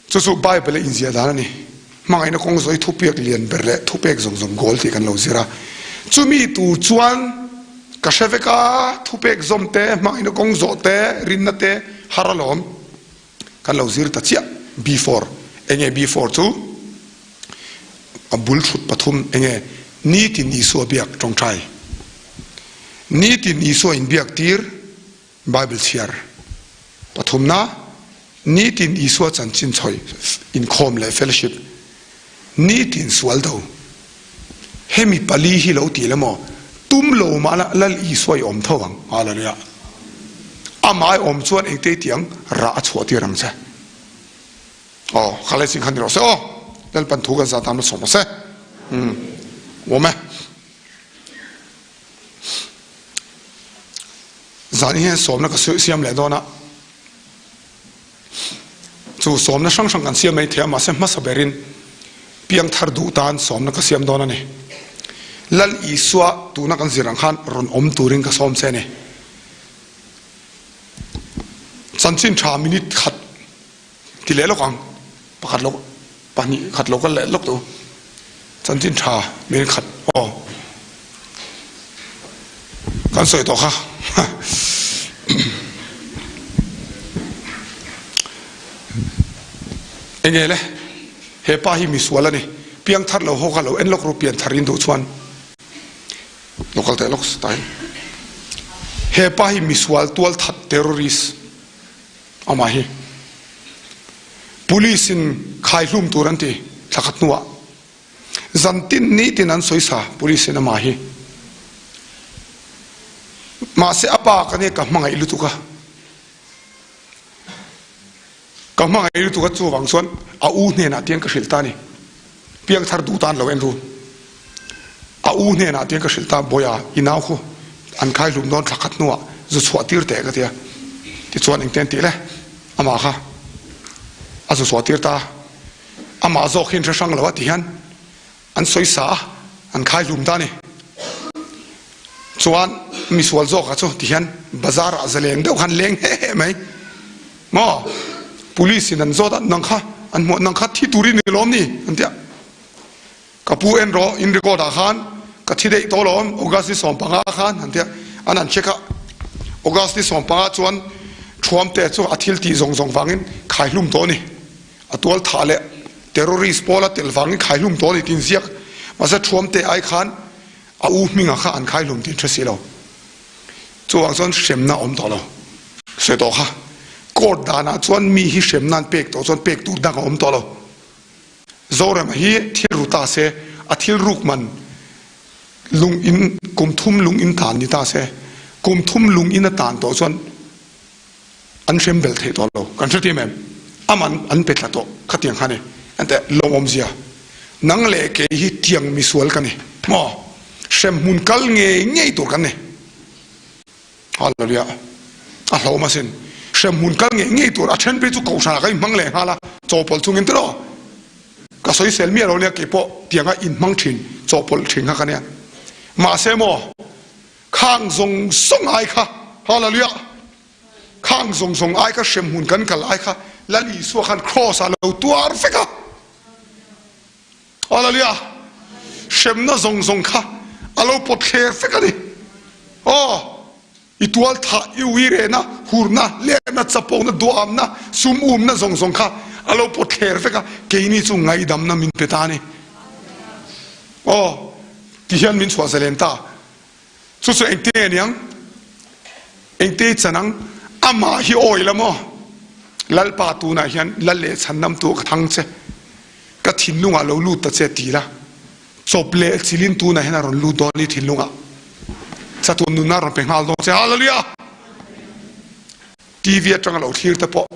Chu chu Bible a inziah dan a ni. Hmangaihna kawng zawh hi thupek lian ber leh thupek zawng zawng goal tih kan lo zir a. Chumi tur chuan ka hre vek a, thupek zawm te, hmangaihna kawng zawh te, rinna te har alawm. Kan lo zir ta chiah before enge before chu a bul thut pathum enge nitin Isua biak tawngtai nitin Isua in biak tir Bible chhiar pathumna nitin Isua chanchin chhawi inkhawm leh fellowship Nitin sual do. Hemi pali hi lo ti la maw? Tum lo mah la Lal Isua i awm tho ang. Hallelujah. Amah i awm chuan engte tiang rah a chhuah tir ang che. Aw, kha le ching khan ni rawh se aw. Lalpan thu kan zat am la chhawm rawh se. Umm. Awm e. Zan hian sawmna ka siam leh dawn a. Chu sawmna hrang hrang kan siam mai thei a, mahse hmasa berin piangthar duh tan sawmna ka siam dawn a ni. Lal Isua tuna kan zir ang khan rawn awm turin ka sawm che a ni. Chanchin tha minute khat ti leh lawk ang, pakhat lo pahnih khat lo kal leh lawk tawh u. Chanchin tha minute khat aw. Kan sawi tawh kha. Enge le he pa hi misual a ni. Piangthar lo ho kha lo en lawk ru pianthar in duh chuan lo kal teh lawk ta hi. He pa hi misual tual that terrorist amah hi police in khai hlum tur an ti thlakhat hnuah. Zan tin ni tin an sawi sa police in amah hi. Mahse a pa ka nia ka hmangaih lutuk a. Ka hmangaih lutuk a chuvang chuan a u hnenah tiang ka hrilh ta a ni. Piangthar duh tan lo en ru. A u hnenah tiang ka hrilh ta Bawiha i nau khu an khai hlum dawn thla khat hnuah zu chhuah tir teh ka ti a. Tichuan engte an tih le amah kha a zu chhuah tir ta a. Amah zawk hi an hre hrang lo a ti hian an sawi sa a, an khai hlum ta a ni. Chuan misual zawka chu ti hian bazar ah zaleng deuh khan leng he he mai maw? Police in an zawt a, nang kha an hmuh nang kha thi tur i ni lawm ni an ti a. Ka pu en rawh in record ah khan ka thi daih tawh lawm August ni 15 khan an ti a, an han check a. August ni 15 chuan Thuamte chu a thil tih zawng zawng vangin khai hlum tawh a ni. A tual thah leh terrorist pawl a tel vangin khaihlum tawh a ni tiin ziak. Mahse Thuamte ai khan a u hminga kha an khaihlum tiin hre si lo. Chuvang chuan hremna a awm tawh lo. Sawi tawh kha. Court danah chuan mi hi hremna an pek tawh chuan pek tur dang a awm tawh lo. Zorema hi thil ru ta se, a thil ruk man lung in kum thum lung in tan ni ta se, kum thum lung in a tan tawh chuan An hrem bel thei tawh lo. Kan hrethiam em? Aman an pe thla tawh khatiang kha ni. Enteh, lawmawmzia, nang leh kei hi tiang misual ka ni maw? Hremhmun kal ngei ngei tur kan ni. Hallelujah. A hlawm asin. Hremhmun kal ngei ngei tur. A then phei chu kohhranah ka inhmang leh nghal a, chawhpawlh chungin tiraw? Ka sawisel miah lo nia keipawh tianga inhmang thin, chawhpawlh thin kha ka nia. Mahse maw, khang zawng zawng ai kha, Hallelujah. Khang zawng zawng ai kha hremhmun kan kal ai kha Lal Isua khan Kraws ah lo tuar vek a. Hallelujah! Hremna zawng zawng kha a lo pawt thler vek a ni. Aw, i tual thah, i uirehna, hurna, lehna, chapona, duamna, sum umna zawng zawng kha a lo pawt thler vek a, keini chu ngaidamna min pe ta a ni. Aw, ti hian min chhuah zalen ta. Chu chu engte a niang? Engte i chan ang? Amah hi awi la maw? Lalpa tunah hian lal leh chhandamtu ka thang che. Ka thinlungah lo lut ta che ti la. Chawp leh chilin tunah hian a rawn lut dawn i thinlungah. Chatuan nunna a rawn pe nghal dawn che. Hallelujah! TV atanga lo thlir te pawh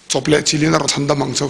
chawp leh chilin a rawn chhandam ang chu.